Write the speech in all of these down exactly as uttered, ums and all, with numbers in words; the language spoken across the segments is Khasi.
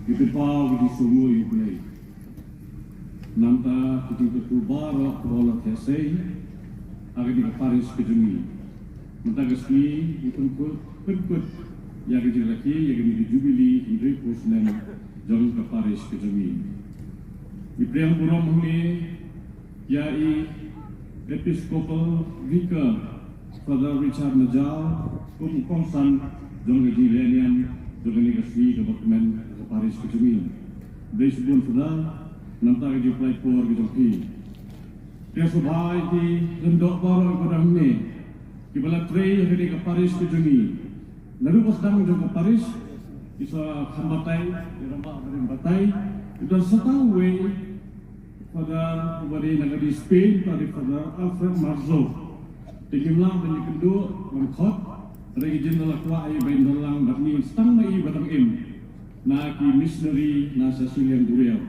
Ki pynpaw ki jingsngew ïa U Blei. Nangta ki jingkyrkhu baroh kiba la theh sei ha kane ka parish ka jong ngi. Mynta ka sngi ngi pynkut, pynkut ïa ka jingrakhe ïa kane ka jubili hynriewphew snem jong ka parish ka jong ngi. Ngi pdiang burom hangne ïa i Episcopal Vicar Father Richard Majaw kum u kongsan jong ka jingleh niam jong kane ka sngi kaba kmen ka parish ka jong ngi. Khublei shibun Father, nangta ka jingpynlait por ka jong phi. Pdiang sngewbha ïa ki lyngdoh baroh kiba don hangne, kiba la trei ha kane ka parish ka jong ngi. Naduh ba sdang jong ka parish, ki sa kham batai, ki rangbah ba rim batai, ki don sa tang uwei Father uba dei na ka ri Spain, uba dei Father Alfred Marzo. Te ngim lah ban ïakynduh ban khot, hynrei ki jin la kwah ïa ban don lang bad ngi, tang ma i ba dang im na ki missionary na sha shiliang duriaw.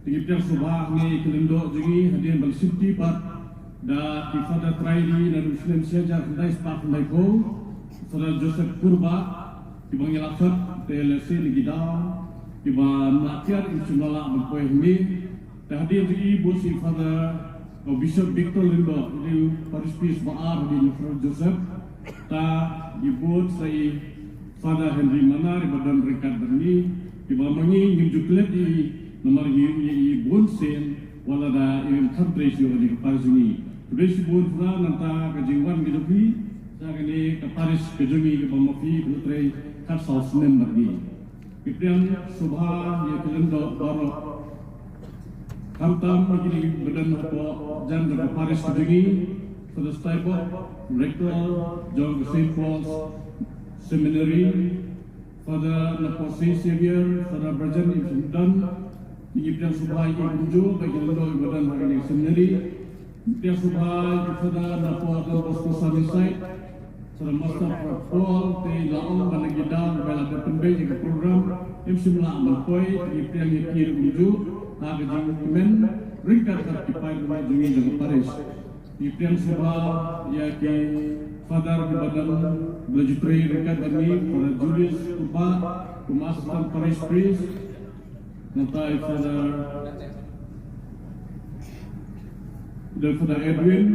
Te ngi pdiang sngewbha hangne ki lyngdoh jong ngi hadien ba la shimti pat da ki Father Trai Ri naduh u snem shi hajar khyndai spah khyndaiphew, Father Joseph Kurbah, kiba ngi la khot, te lehse na ki daw kiba ym lah tiar, im shym la lah ban poi hangne. Te hadien jong i bun sa i Father, u Bishop Victor Lyngdoh, i dei u parish priest ba ar hadien jong Father Joseph. Ta i bun sa i Father Henry Manar iba don ryngkat bad ngi, iba ma ngi ngim ju klet ïa i namar ngi ïohi ïa i bun sien wat la da i rim kham trei shuh ha kane ka parish jong ngi. Khublei shibun Father nangta ka jingwan ka jong phi sha kane ka parish ka jong ngi kaba ma phi phi la trei khatsaw snem bad ngi. Ngi pdiang sngewbha ïa ki lyngdoh baroh, khamtam ïa kine kiba don hapoh jan jong ka parish ka jong ngi, Father Steinbock, Rector jong ka Saint Paul's Seminary, Father napoh Saint Xavier, Father Brajan, im shym don. Ngi pdiang sngewbha ïa ki kumjuh bad ki lyngdoh kiba don ha kane ka seminary. Pdiang sngewbha ïa ki Father napoh Don Bosco Sunnyside, Father Master Paul, te la ong ba na ki daw ba la dep pynbeit ïa ka program, im shym lah ban poi. Ngi pdiang ïa ki ruh kumjuh ha ka jingkmen ryngkat bad ki paid jong ngi jong ka parish. Ngi pdiang sngewbha ïa ki Father kiba don ba la ju trei ryngkat bad ngi, Father Julius Kurbah kum Assistant Parish Priest, nangta i Father, i Father Edwin,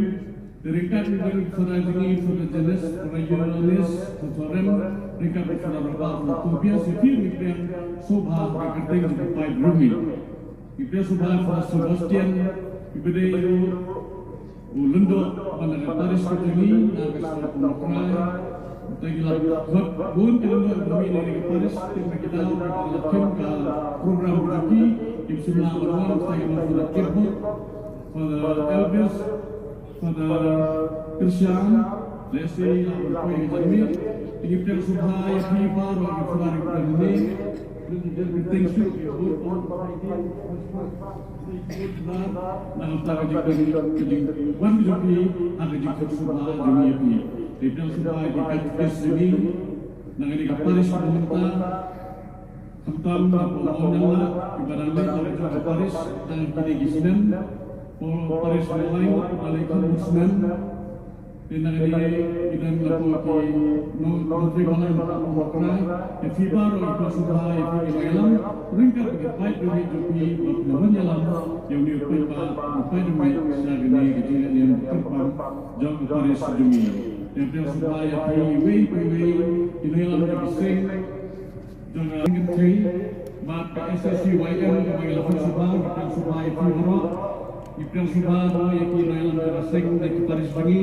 te ryngkat bad i Father jong ngi, Father Janes, Father Yohanes, Father Rem, ryngkat bad Father Robert, Father Tobias, ïa phi ngi pdiang sngewbha ha ka kyrteng jong ka paid jong ngi. Ngi pdiang sngewbha Father Sebastian, iba dei ruh u lyngdoh ba na ka parish ka jong ngi na ka shnong Pamlokrai. Te ngi la khot bun ki lyngdoh ba mih na ka parish, te na ki daw ba la khot ka program ba ki, kim shym lah ban wan, te ngi la khot Father Kimball, Father Elvis, Father Christian, lehse la poi ka jingmih. Te ngi pdiang sngewbha ïa phi baroh ki Father ki ba mih. Ngi pdiang sngewbha ïa phi baroh. Na ka bynta ka jingwan, ka jingwan jong phi ha ka jingkhot sngewbha jong ngi ïa phi. Te pdiang sngewbha ïa ki katekist jong ngi na kane ka parish ka mynta. Khamtam na ka Mawniangla, kiba dang leit na ka jong ka parish tang kine ki snem. Ka parish Mawlai ka dang leit kham bun snem. Te na kane ki dang na ka ki nong, nongtrei balang na ka Mawkrai. Te phi baroh ki pdiang sngewbha ïa phi ki nongïalam ryngkat bad ki paid jong ngi, jong phi ba phi la wan ïalam ïa une u paidbah, u paid jong ngi sha kane ka jingleh niam kyrpang jong ka parish jong ngi. Te pdiang sngewbha ïa phi iwei pa iwei, ki nongïalam jong ki seng jong ka Kynthei bad ka S S C Y M kaba ngi la pdiang sngewbha, ngi pdiang sngewbha ïa phi baroh. Ngi pdiang sngewbha ruh ïa ki nongïalam jong ka seng na ki parish jong ngi.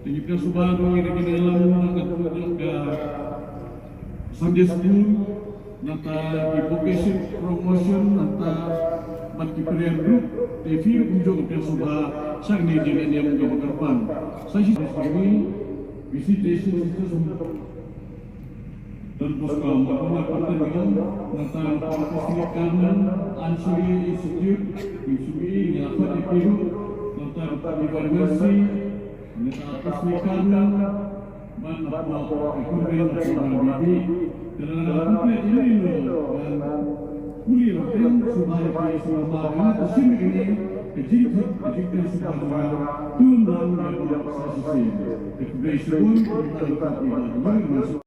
Te ngi pdiang sngewbha ruh ïa ki nongïalam jong ka Sunday School, nangta ki Vocation Promotion, nangta bad ki prayer group. Te phi ruh kumjuh pdiang sngewbha sha kane ka jingleh niam kaba kyrpang. Sa shisien, visitation sisters, Don Bosco Mawniangla, Panteniong, nangta Apostolic Carmel, Anchorage Institute, Missouri, ngi la khot ïa phi ruh, nangta Divine Mercy, nangta Apostolic Carmel, bad napoh ka convent napoh Rangbibi. Te lada nga la klet ïa ino ban pule ruh, pdiang sngewbha ïa phi, sngewbha, nga te shim ïa kane ka jingkhot, ka jingpdiang sngewbha jong nga, to ym lang ïa baroh sa shisien. Te khublei shibun, khublei shibun.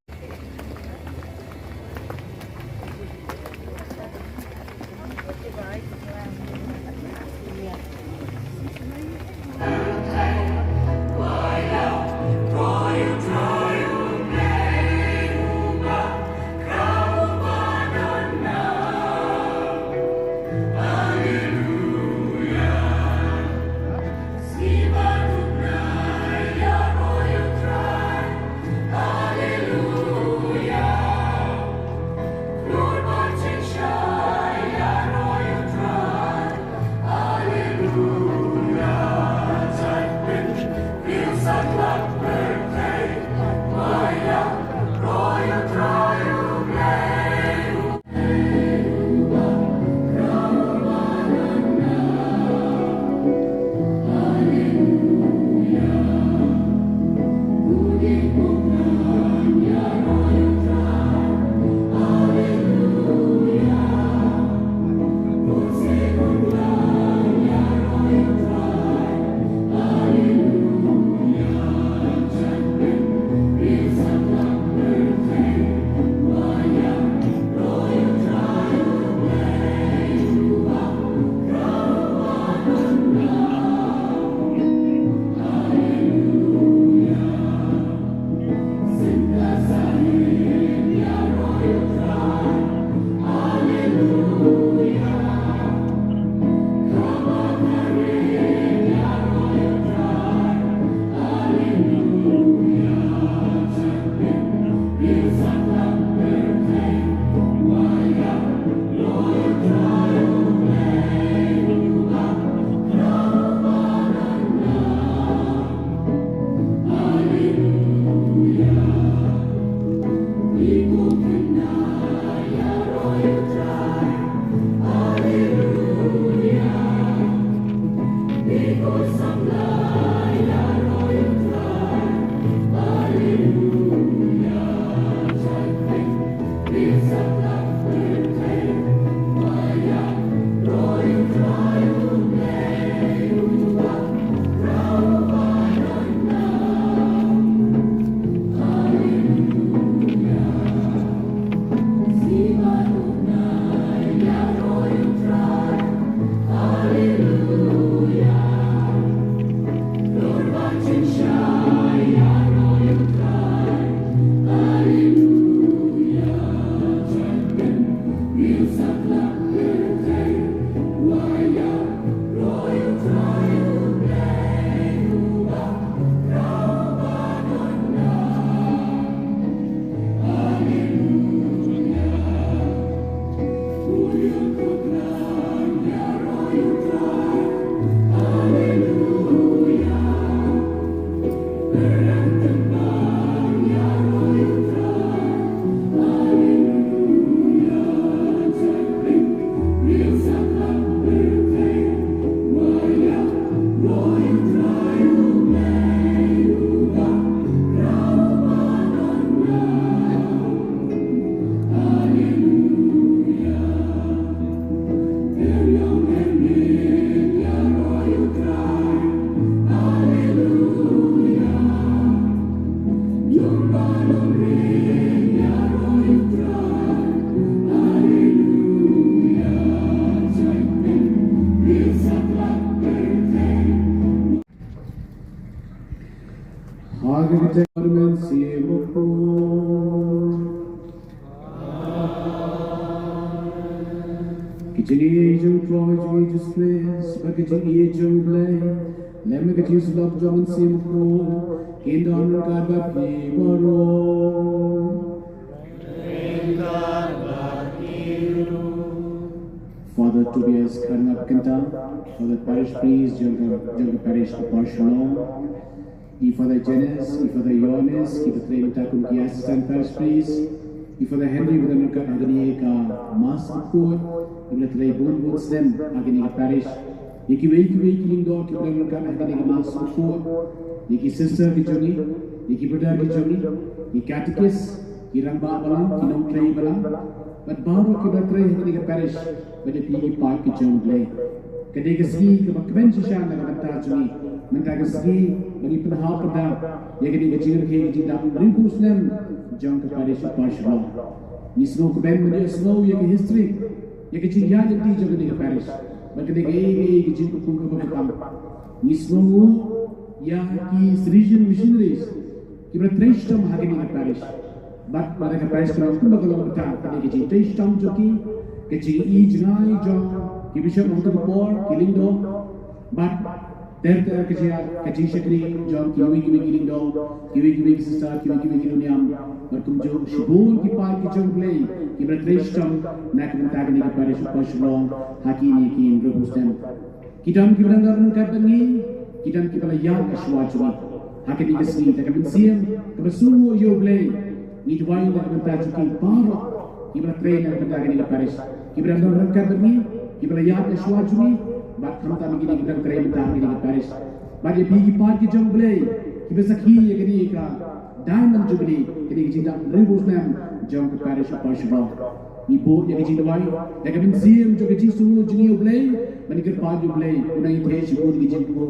Ha ka kyrteng u Mynsiem Bakhuid. Ki jingïeit jong u Trai jong ngi Jisu Khrist bad ki jingïeit jong u Blei, lem bad ka jingïasyllok jong u Mynsiem Bakhuid, kin don ryngkat bad phi baroh. Father Tobias Kharngap Kynta, Father Parish Priest jong ka, jong ka Parish Upper Shillong. I Father Janis, i Father Ioannis, kiba trei mynta kum ki Assistant Parish Priest, i Father Henry, ba don ryngkat ha kane ka Mass Bakhuid, iba la trei bun bun snem ha kane ka parish. Ïa kiwei kiwei ki lyngdoh kiba don ryngkat ha kane ka Mass Bakhuid, ïa ki sister ki jong ngi, ïa ki brother ki jong ngi, ki katekis, ki rangbah balang, ki nongtrei balang, bad baroh kiba la trei ha kane ka parish, bad ïa phi ki paid ki jong u Blei. Ka dei ka sngi kaba kmen shisha na ka bynta jong ngi. Mynta ka sngi ba ngi pynhap pynda ïa kane ka jingrakhe ka jingdap hynriewphew snem jong ka Parish Upper Shillong. Ngi sngew kmen ban ïohsngew ïa ka history, ïa ka jingïaid lynti jong kane ka parish. Bad ka dei kaei kaei ka jingkyrkhu kaba kyrpang. Ngi sngewnguh ïa ki Salesian missionaries kiba la trei shitom ha kane ka parish. Bad lada ka parish ka long kumba ka long mynta, ka dei ka jingtrei shitom jong ki, ka jingïohi jngai jong ki bishop ha kata ka por, ki lyngdoh, bad ter ter ka jia, ka jingshakri jong kiwei kiwei ki lyngdoh, kiwei kiwei ki sister, kiwei kiwei ki nongniam, bad kumjuh shibun ki paid ki jong u Blei kiba la trei shitom na ka bynta kane ka parish Upper Shillong ha kine ki hynriewphew snem. Ki don kiba dang don ryngkat bad ngi, ki don kiba la ïap ha shuwa jong ngi. Ha kane ka sngi da ka mynsiem kaba sngewnguh ïa u Blei, ngi duwai na ka bynta jong ki baroh kiba la trei na ka bynta kane ka parish, kiba dang don ryngkat bad ngi, kiba la ïap ha shuwa jong ngi, bad khamtam ïa kine kiba dang trei mynta ha kane ka parish. Bad ïa phi ki paid ki jong u Blei kiba sakhi ïa kane ka Diamond Jubilee, kane ka jingdap hynriewphew snem jong ka Parish Upper Shillong. Ngi buh ïa ka jingduwai da ka mynsiem jong ka jingsngewnguh jong ngi ïa u Blei, ban kyrpad ïa u Blei un nang ïathuh shibun ki jingkyrkhu,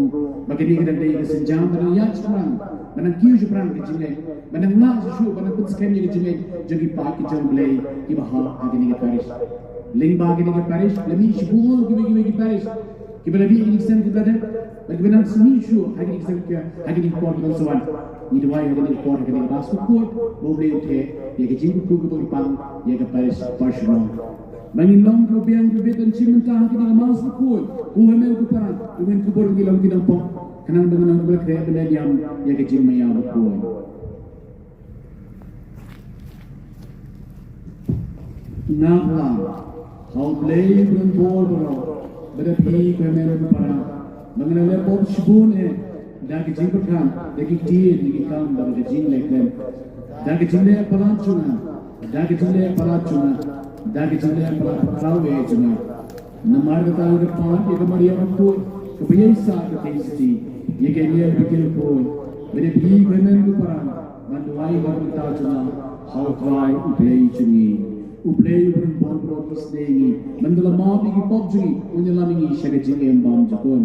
ba kane ka dang dei ka sienjam ban nang ïaid shaphrang, ban nang kiew shaphrang ka jingngeit, ban nang lah shuh shuh ban nang pynskhem ïa ka jingngeit jong ki paid ki jong u Blei kiba hap ha kane ka parish. Lyngba kane ka parish la mih shibun kiwei kiwei ki parish kiba la mih ha kine ki snem kiba la dep, bad kiba nang sa mih shuh ha kine ki snem, ha kine ki por kiban sa wan. Ngi duwai ha kane ka por, ha kane ka Mass Bakhuid, ba u Blei un theh ïa ka jingkyrkhu kaba kyrpang ïa ka Parish Upper Shillong. Ba ngin long kiba biang kiba bit ban shim bynta ha kane ka Mass Bakhuid, ko hynmen ko para, ko hynmen ko para, ngi long ki nongpop, khnang ba ngin long kiba la khreh ban leh niam ïa ka jingmaïa bakhuid. Nga phla ha u Blei u Nongpynim baroh, bad ha phi ko hynmen ko para, ba nga la leh pop shibun eh, da ka jingpyrkhat, da ki ktien, da ki kam, bad da ka jingleh khlem, da ka jingleh palat jong nga, da ka jingleh palat jong nga, da ka jingleh palat khraw eh jong nga. Namar kata nga kyrpad ïa ka Maria bakhuid kaba ïaisah ka Trinity, ïa ka angel ba ki kyrkhu, bad ïa phi ko hynmen ko para, ban duwai ha ka bynta jong nga ha u Trai u Blei jong ngi. U Blei u briew baroh ki snei ngi, mynta la map ïa ki pop jong ngi, un ïalam ïa ngi sha ka jingim bymjukut.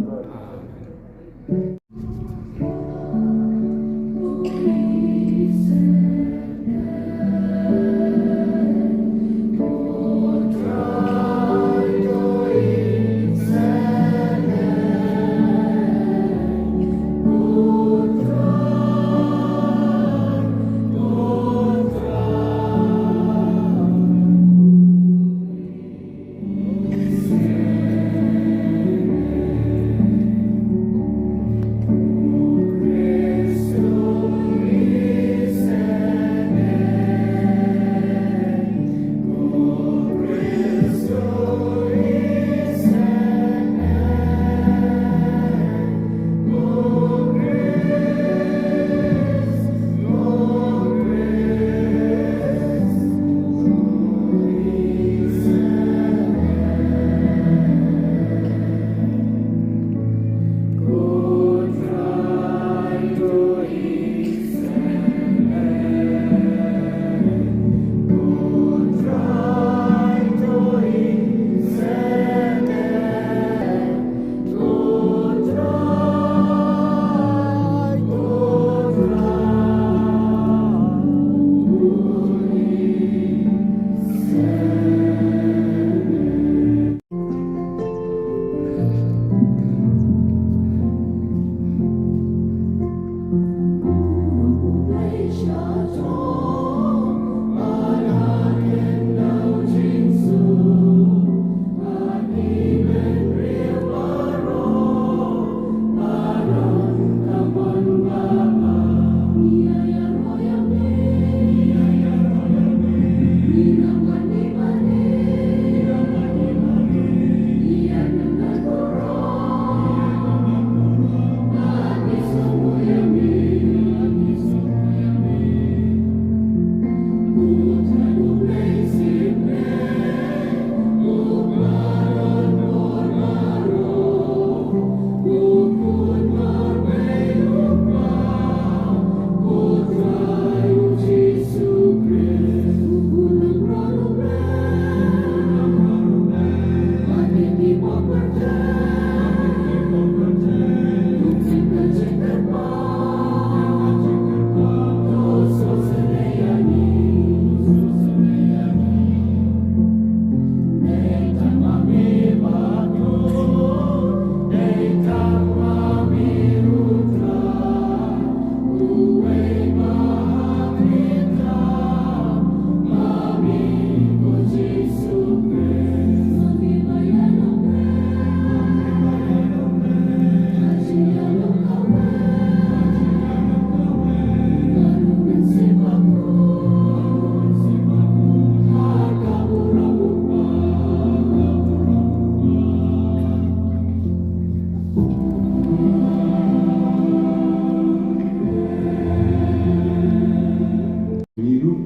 Ngi ruh,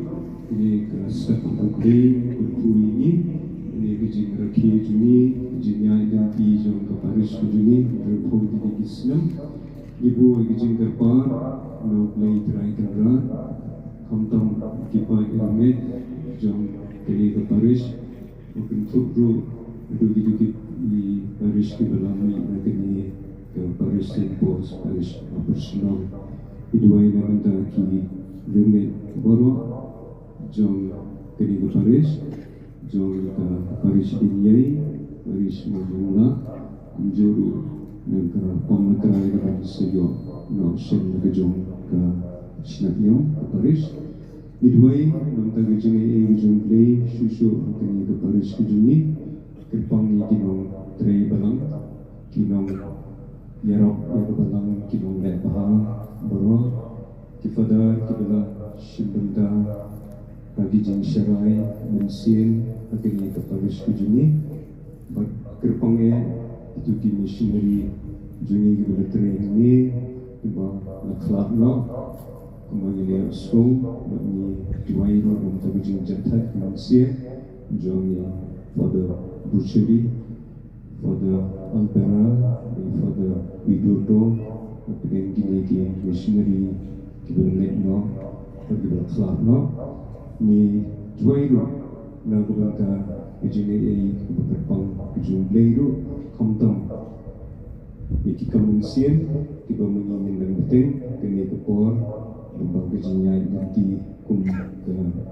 kane ka step kaba pyrkhat ïa ngi, kane ka jingrakhe jong ngi, ka jingïaid lynti jong ka parish ka jong ngi, hynriewphew tylli ki snem. Ngi buh ïa ka jingkyrpad na U Blei Trai Kynrad, khamtam ki paid ki met jong kane ka parish, ba kynthup ruh haduh kito ki parish kiba la mih na kane ka parish Saint Paul's Parish Upper Shillong. Ngi duwai na ka bynta ki riewngeit baroh jong kane ka parish, jong ka parish Diengïei, parish Mawlynglah, kumjuh ruh na ka pom na ka rai kaba sa ïoh noh shen na ka jong ka shnat ñiong ka parish. Ngi duwai na ka bynta ka jingaiei ka jong U Blei shuh shuh ha kane ka parish ka jong ngi. Kyrpang ïa ki nongtrei balang, ki nongïarap ïa ka balang, ki nongleh bha baroh, ki father kiba la shim bynta ha ki jingsharai mynsiem ha kane ka parish ka jong ngi. Bad kyrpang ïa kito ki missionary jong ngi kiba la trei hangne, kiba la khlad noh. Kumba ngi la ïohsngew, bad ngi duwai ruh na ka bynta ka jingjahthait ka mynsiem jong ngi, Father Buchary, Father Albera, Father Widodo, bad pdeng kine ki missionary kiba la leit noh bad kiba la khlad noh. Ngi duwai ruh Na ka bynta ka jingaiei kaba kyrpang ka jong U Blei ruh, khamtam ïa ki kam mynsiem kiba ma ngi ngin nang bteng kane ka por, lyngba ka jingïaid lynti kum ka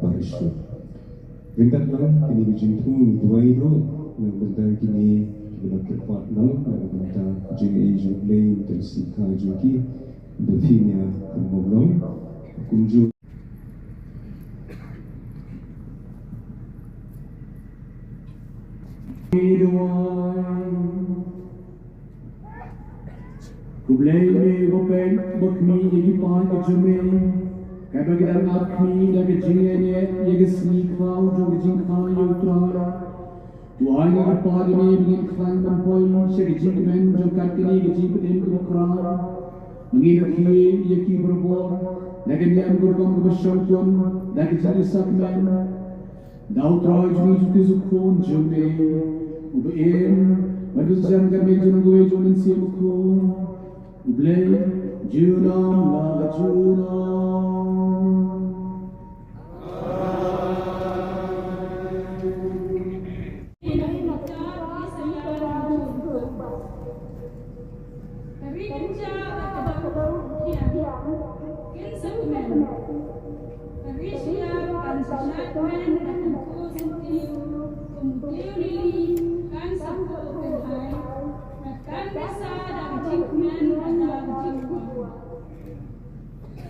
parish ruh. Ryngkat lang kane ka jingthmu ngi duwai ruh na ka bynta kine kiba la kyrpad lang na ka bynta ka jingaiei jong U Blei, na ka bynta ka jong ki, ba phin ïa kynmaw long kumjuh. Khublei ïa me, ko Blei, uba peit, uba khmih ïa ki paid ka jong me, katba ki dang ap khmih da ka jingïaineh ïa ka sngi khlaw jong ka jingkha ïa U Trai. To ai ïa ki paid jong me ba ngin khlaiñ ban poi sha ka jingkmen jong kat kane ka jingpynim kaba khraw. Ba ngin ïa ki, ïa ki barabor da ka niam ka rukom kaba shongkun, da ka jingïasakmen da U Trai jong ngi Jisu Khrist, U Khun jong me, uba im bad uba jan kat me, junom kawei jong U Mynsiem Bakhuid, U Blei, junom la junom.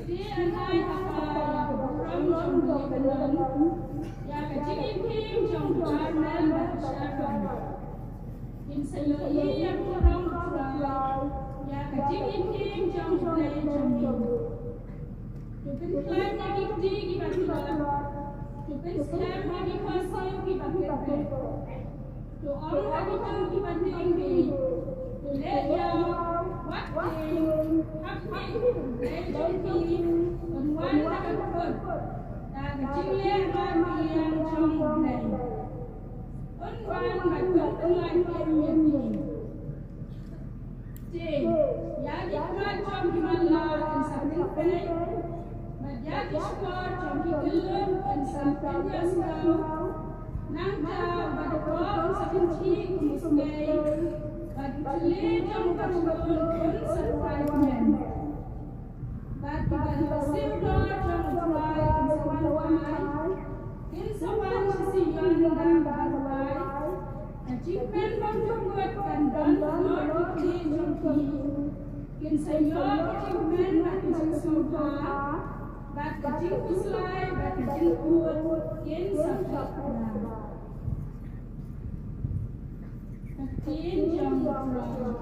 Te yn ai ha ka ïa ka burom jong ka Lebanon, ïa ka jingim jong ka Karmel bad ka Sharon. Kin sa ïohi ïa ka burom U Trai, ïa ka jingim jong U Blei jong ngi. To pynkhlaiñ ïa ki kti kiba tlot, to pynskhem ïa ki khyndew kiba kyrpang. To ong ha ki jong kiba tieng beit, to leh ïa wat tieng, hap khmih, leh jong ki, un wan da ka kut, da ka jingleh markylliang jong U Blei. Un wan bad un pynlait ïa ki. Te ïa ki khmat jong ki matlah kin sa pynpei, bad ïa ki shkor jong ki kyllut kin sa pynïasngew. Nangta uba dkhot un sa kynthih kum u skei, bad u thylliej jong uba khlun un sa phai kmen. Bad kiba la siew dor jong U Trai kin sa wan phai, kin sa wan sha Zion da kaba duwai. Ka jingkmen bymjukut kan don halor ki kti jong ki. Kin sa ïoh ka jingkmen bad ka jingsngewbha, bad ka jingkhuslai bad ka jingkut kin sa pynlait. Ka ktien jong U Trai.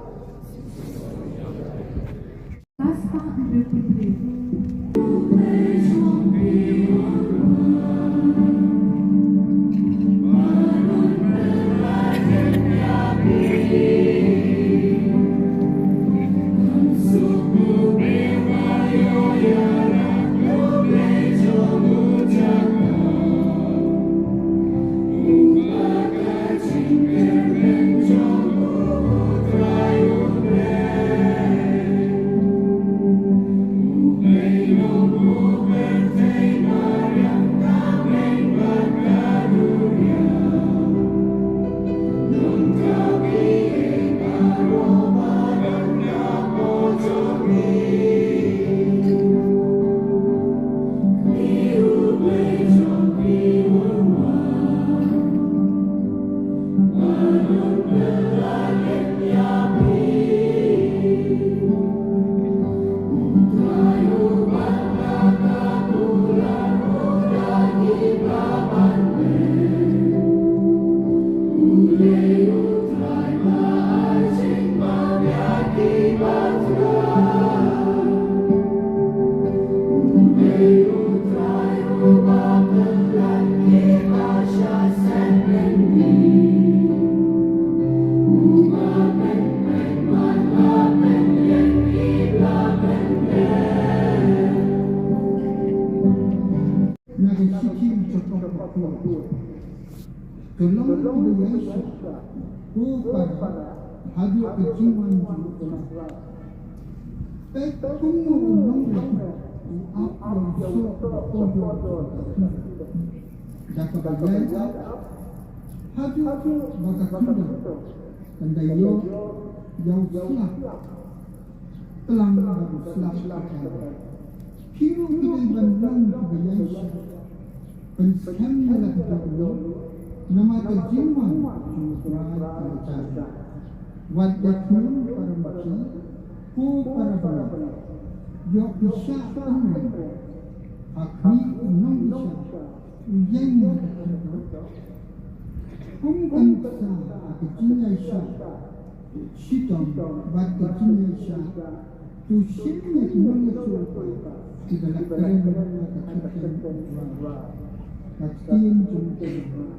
Na ka shithi jong ka Pawlus, ka long kaba ïaishah ko para haduh ka jingwan jong u Trai. Peit kumno u nongwei u ap ïa u soh ba kordor jong ka khlieh. Ïa kaba ïaid haduh ba ka khyndew kan da ïoh ïa u slap. Tlang bad u slap ka. Phi ruh phi dei ban long kiba ïaishah. Pynskhem ïa la ka dohnud namar ka jingwan jong U Trai ka la jia. Wat ïathuh para mawki ko para bangeit. Ïoh pisa pynrem ha khmih u nongbishar u ïeng na ka kyrdoh. Kum kan sa ha ka jingïaishah shitom bad ka jingïaishah. To shim ïa ki nongïathuhlypa kiba la kren ha ka kyrteng U Trai. Ka ktien jong U Trai.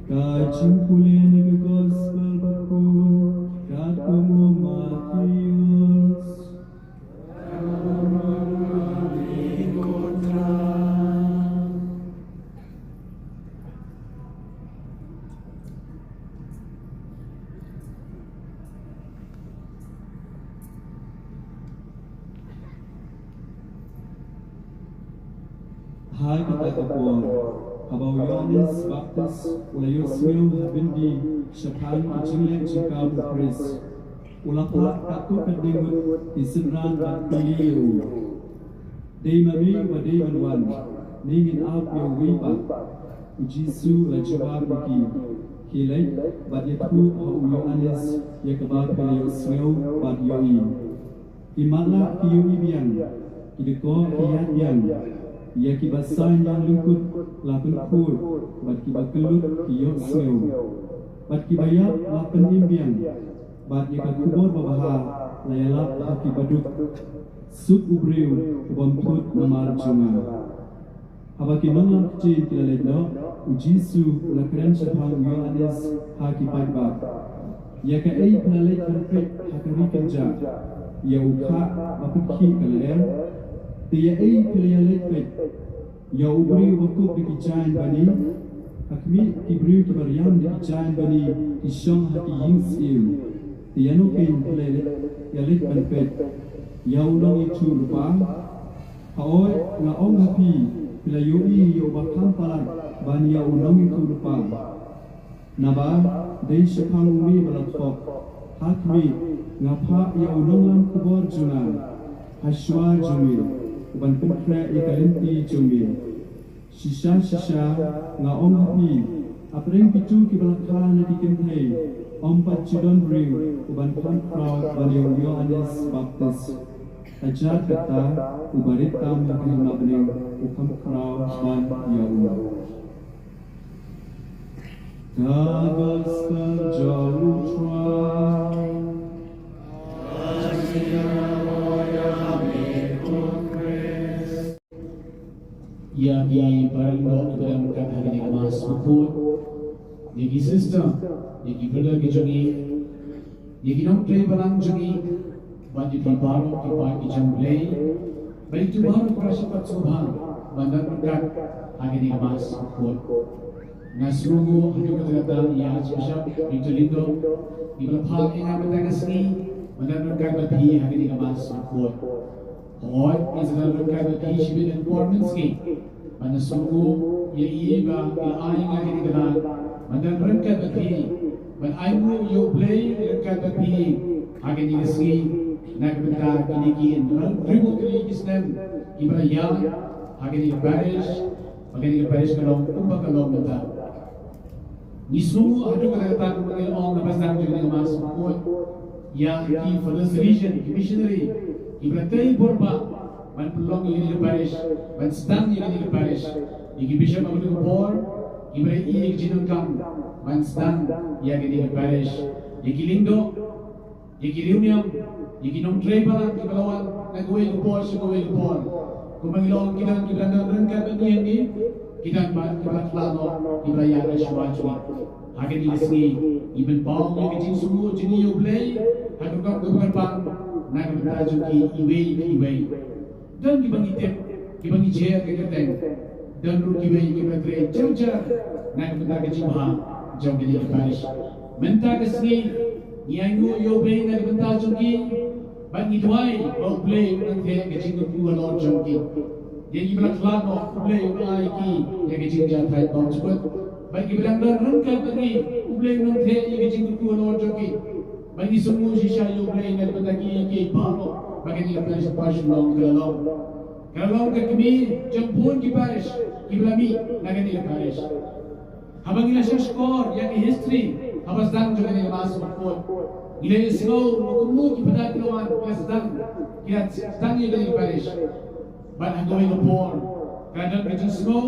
Ka jingpule na ka Gospel Bakhuid katkum u Mathaios. Ha kata ka por, haba u Ïoannis Baptist u la ïohsngew ha byndi shaphang ki jingleh jingkam u Khrist, u la phah katto katne ngut ki synran bad kylli ïa u, "Dei ma me uba dei ban wan, ne ngin ap ïa uwei pat?" U Jisu u la jubab ïa ki, "Khie leit bad ïathuh ha u Ïoannis ïa kaba phi la ïohsngew bad ïohi." Ki matlah ki ïohi biang, ki dkoh ki ïaid biang, ïa kiba saiñ lyngkut la pynkhuid, bad kiba kyllut ki ïohsngew, bad kiba ïap la pynim biang, bad ïa ka khubor babha la ïalap ha ki baduk. Suk u briew u bym thut namar jong nga. Haba ki nonglam ktien ki la leit noh, u Jisu u la kren shaphang u Ïoannis ha ki paidbah. Ïa kaei phi la leit ban peit ha ka ri kynjah? Ïa u khah ba pynkhih ka lyer? Te ïa ei phi la ïa leit peit? Ïa u briew uba kup da ki jaiñ bani? Ha khmih, ki briew kiba riam da ki jaiñ bani ki shong ha ki ïing syiem. Te ïano keiñ phi la ïa leit ban peit? Ïa u nongïathuhlypa? Hooid, nga ong ha phi, phi la ïohi ïa uba kham palat ban ïa u nongïathuhlypa. Naba dei shaphang une ba la thok, ha khmih, nga phah ïa u nonglam khubor jong nga ha shuwa jong me, u ban pynkhreh ïa ka lynti jong me. Shisha shisha nga ong ha phi, hapdeng kito kiba la kha na ki kynthei, ym pat ju don briew u ban kham khraw ban ïa u Ïoannis Baptist. Hajrong kata, uba rit tam ha ka hima bneng u kham khraw ban ïa u. Ka Gospel jong U Trai. Ïa ki para lyngdoh kiba don ryngkat ha kane ka Mass bakhuid, ïa ki sister, ïa ki brother ki jong ngi, ïa ki nongtrei balang jong ngi, bad ïa ki baroh ki paid ki jong U Blei, bad ïa ki baroh kiba shah pat sngewbha ban don ryngkat ha kane ka Mass bakhuid. Nga sngewnguh haduh katta katta ïa Archbishop Victor Lyngdoh, iba la phah ïa nga mynta ka sngi ban don ryngkat bad phi ha kane ka Mass bakhuid. Hooid, nga sa don ryngkat bad phi shibit na ka por mynsngi. Bad nga sngewnguh ïa i ba i la ai ïa nga kane ka lad ban don ryngkat bad phi, ban ainguh ïa U Blei ryngkat bad phi ha kane ka sngi, na ka bynta kine ki hynriew tylli ki snem kiba la ïaid ha kane ka parish, ba kane ka parish ka long kumba ka long mynta. Ngi sngewnguh haduh katta katta kumba ngi la ong na ba sdang jong kane ka Mass bakhuid, ïa ki Father Salesian, ki missionary kiba la trei bor bha ban pynlong ïa kane ka parish, ban sdang ïa kane ka parish, ïa ki bishop ha kajuh ka por kiba la ïoh ïa ka jingdonkam ban sdang ïa kane ka parish, ïa ki Lyngdoh, ïa ki riewniam, ïa ki nongtrei balang kiba la wan na kawei ka por sha kawei ka por. Kumba ngi la ong, ki don kiba la don ryngkat bad ngi hangne, ki don bad kiba la khlad noh, kiba la ïaid shuwa jong ngi. Ha kane ka sngi ngi pynpaw ïa ka jingsngewnguh jong ngi ïa U Blei ha ka rukom kaba kyrpang na ka bynta jong ki iwei pa iwei. Don kiba ngi tip, kiba ngi jer ka kyrteng. Don ruh kiwei kiba trei jar jar na ka bynta ka jingbha jong kane ka parish. Mynta ka sngi ngi ainguh ïa U Blei na ka bynta jong ki, bad ngi duwai ba U Blei un nang theh ka jingkyrkhu halor jong ki. Ïa kiba la khlad noh, U Blei un ai ki ïa ka jingjia thait bymjukut. Bad kiba dang don ryngkat bad ngi, U Blei un nang theh ïa ka jingkyrkhu halor jong ki. Bad ngi sngewnguh shisha ïa U Blei na ka bynta kiei kiei baroh ba kane ka parish Upper Shillong ka la long. Ka la long ka kmie jong bun ki parish kiba la mih na kane ka parish. Haba ngi la shah shkor ïa ka history haba sdang jong kane ka Mass bakhuid, ngi la ïohsngew ba kumno ki Phadar ki la wan, ki la sdang, ki la sdang ïa kane ka parish. Bad ha kawei ka por ka don ka jingsngew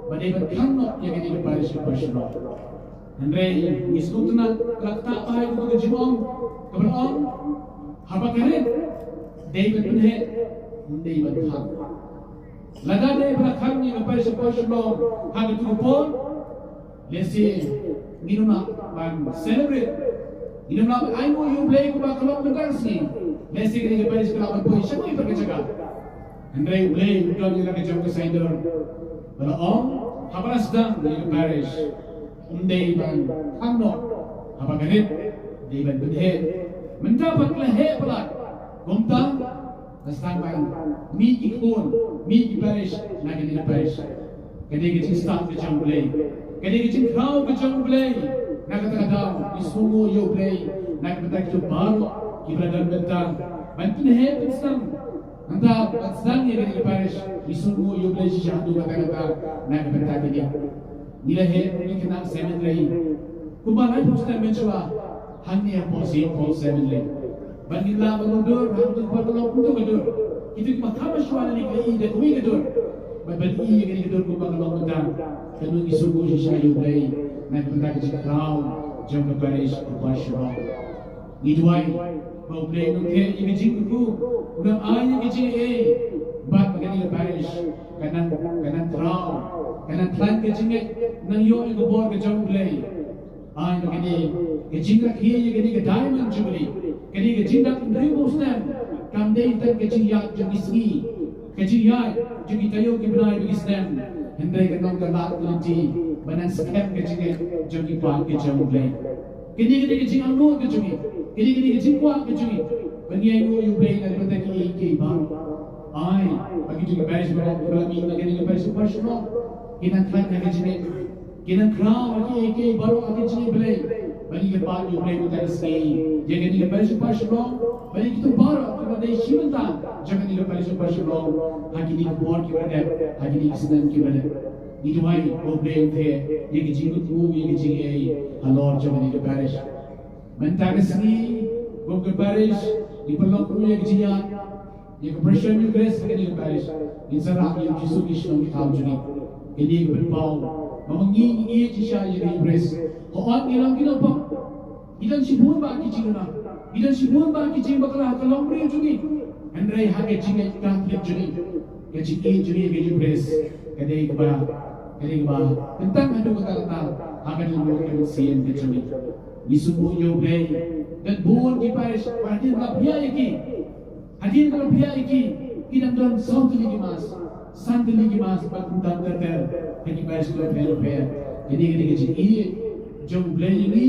ba dei ban khang noh ïa kane ka parish Upper Shillong. Hynrei ngi sngewtynnat, ka la ktah bha ïa kata ka jingong kaba la ong, haba ka rit dei ban pynheh, ym dei ban khang. Lada dei ba la khang ïa ka parish Upper Shillong ha kata ka por, lehse ngin ym lah ban celebrate, ngin ym lah ban ainguh ïa U Blei kumba ka long mynta ka sngi. Lehse kane ka parish ka lah ban poi sha kawei pat ka jaka. Hynrei U Blei u don ïa la ka jong ka saiñdur ba la ong, haba la sdang ïa ka parish, ym dei ban khang noh, haba ka rit dei ban pynheh. Mynta pat ka la heh palat. Kumta la sdang ban mih ki khun, mih ki parish na kane ka parish. Ka dei ka jingstad ka jong U Blei, ka dei ka jingkhraw ka jong U Blei. Na kata ka daw ngi sngewnguh ïa U Blei na ka bynta kito baroh kiba la don bynta ban pynheh pynsdang. Nangta ban sdang ïa kane ka parish, ngi sngewnguh ïa U Blei shisha haduh katta katta na ka bynta kane. Ngi la heh, ngi khynnah seminary kumba laiphew snem mynshuwa hangne hapoh Saint Paul Seminary. Bad ngim lah ban dur ha kito kiba la long kumto ka dur. Kito kiba kham mynshuwa lane ki la ïohi da kawei ka dur, bad ban ïohi ïa kane ka dur kumba ka long mynta. Kane ngi sngewnguh shisha ïa U Blei na ka bynta ka jingkhraw jong ka parish Upper Shillong. Ngi duwai ba U Blei un nang theh ïa ka jingkyrkhu, un nang ai ïa ka jingaiei, bad ba kane ka parish kan nang, kan nang khraw, kan nang khlaiñ ka jingngeit, nang ïoh ïa ka bor ka jong U Blei. Ai ba kane ka jingrakhe ïa kane ka Diamond Jubilee, kane ka jingdap hynriewphew snem, kam dei tang ka jingïaid jong ki sngi, ka jingïaid jong ki taïew ki bnai bad ki snem, hynrei kan long ka lad ka lynti ban nang skhem ka jingngeit jong ki paid ka jong U Blei. Kane ka dei ka jingangnud ka jong ngi. Kane ka dei ka jingkwah ka jong ngi. Ba ngi ainguh ïa U Blei na ka bynta kiei kiei baroh. Ai ba kito ki parish baroh kiba la mih na kane ka parish Upper Shillong kin nang khlaiñ na ka jingngeit, kin nang khraw ha kiei kiei baroh ha ka jingïeit Blei. Ba ngi kyrpad ïa U Blei mynta ka sngi ïa kane ka parish Upper Shillong, ba ïa kito baroh kiba dei shi bynta jong kane ka parish Upper Shillong ha kine ki por kiba dep, ha kine ki snem kiba dep. Ngi duwai ba U Blei un theh ïa ka jingkyrkhu, ïa ka jingaiei halor jong kane ka parish. Mynta ka sngi kum ka parish ngi pynlong ruh ïa ka jingïaid ïa ka Procession Eucharist ha kane ka parish. Ngin sa rah ïa U Jisu ki shnong ki thaw jong ngi. Kane ka pynpaw ba ma ngi ngi ïeit shisha ïa ka Eucharist. Hooid ngi long ki nongpop, ngi don shibun bah ki jingduna, ngi don shibun bah ki jingbakla ha ka longbriew jong ngi. Hynrei ha ka jingngeit Katholik jong ngi, ka jingïeit jong ngi ïa ka Eucharist ka dei kaba, ka dei kaba kyntang haduh katta katta ha ka dohnud ka mynsiem ka jong ngi. Ngi sngewbha ïa U Blei, don bun ki parish ba hadien ba la pynïaid ïa ki, hadien ba la pynïaid ïa ki, ki dang don saw tylli ki mass, san tylli ki mass bad kumta ter ter ha ki parish kiba pher pher. Kane ka dei ka jingïeit jong U Blei ïa ngi,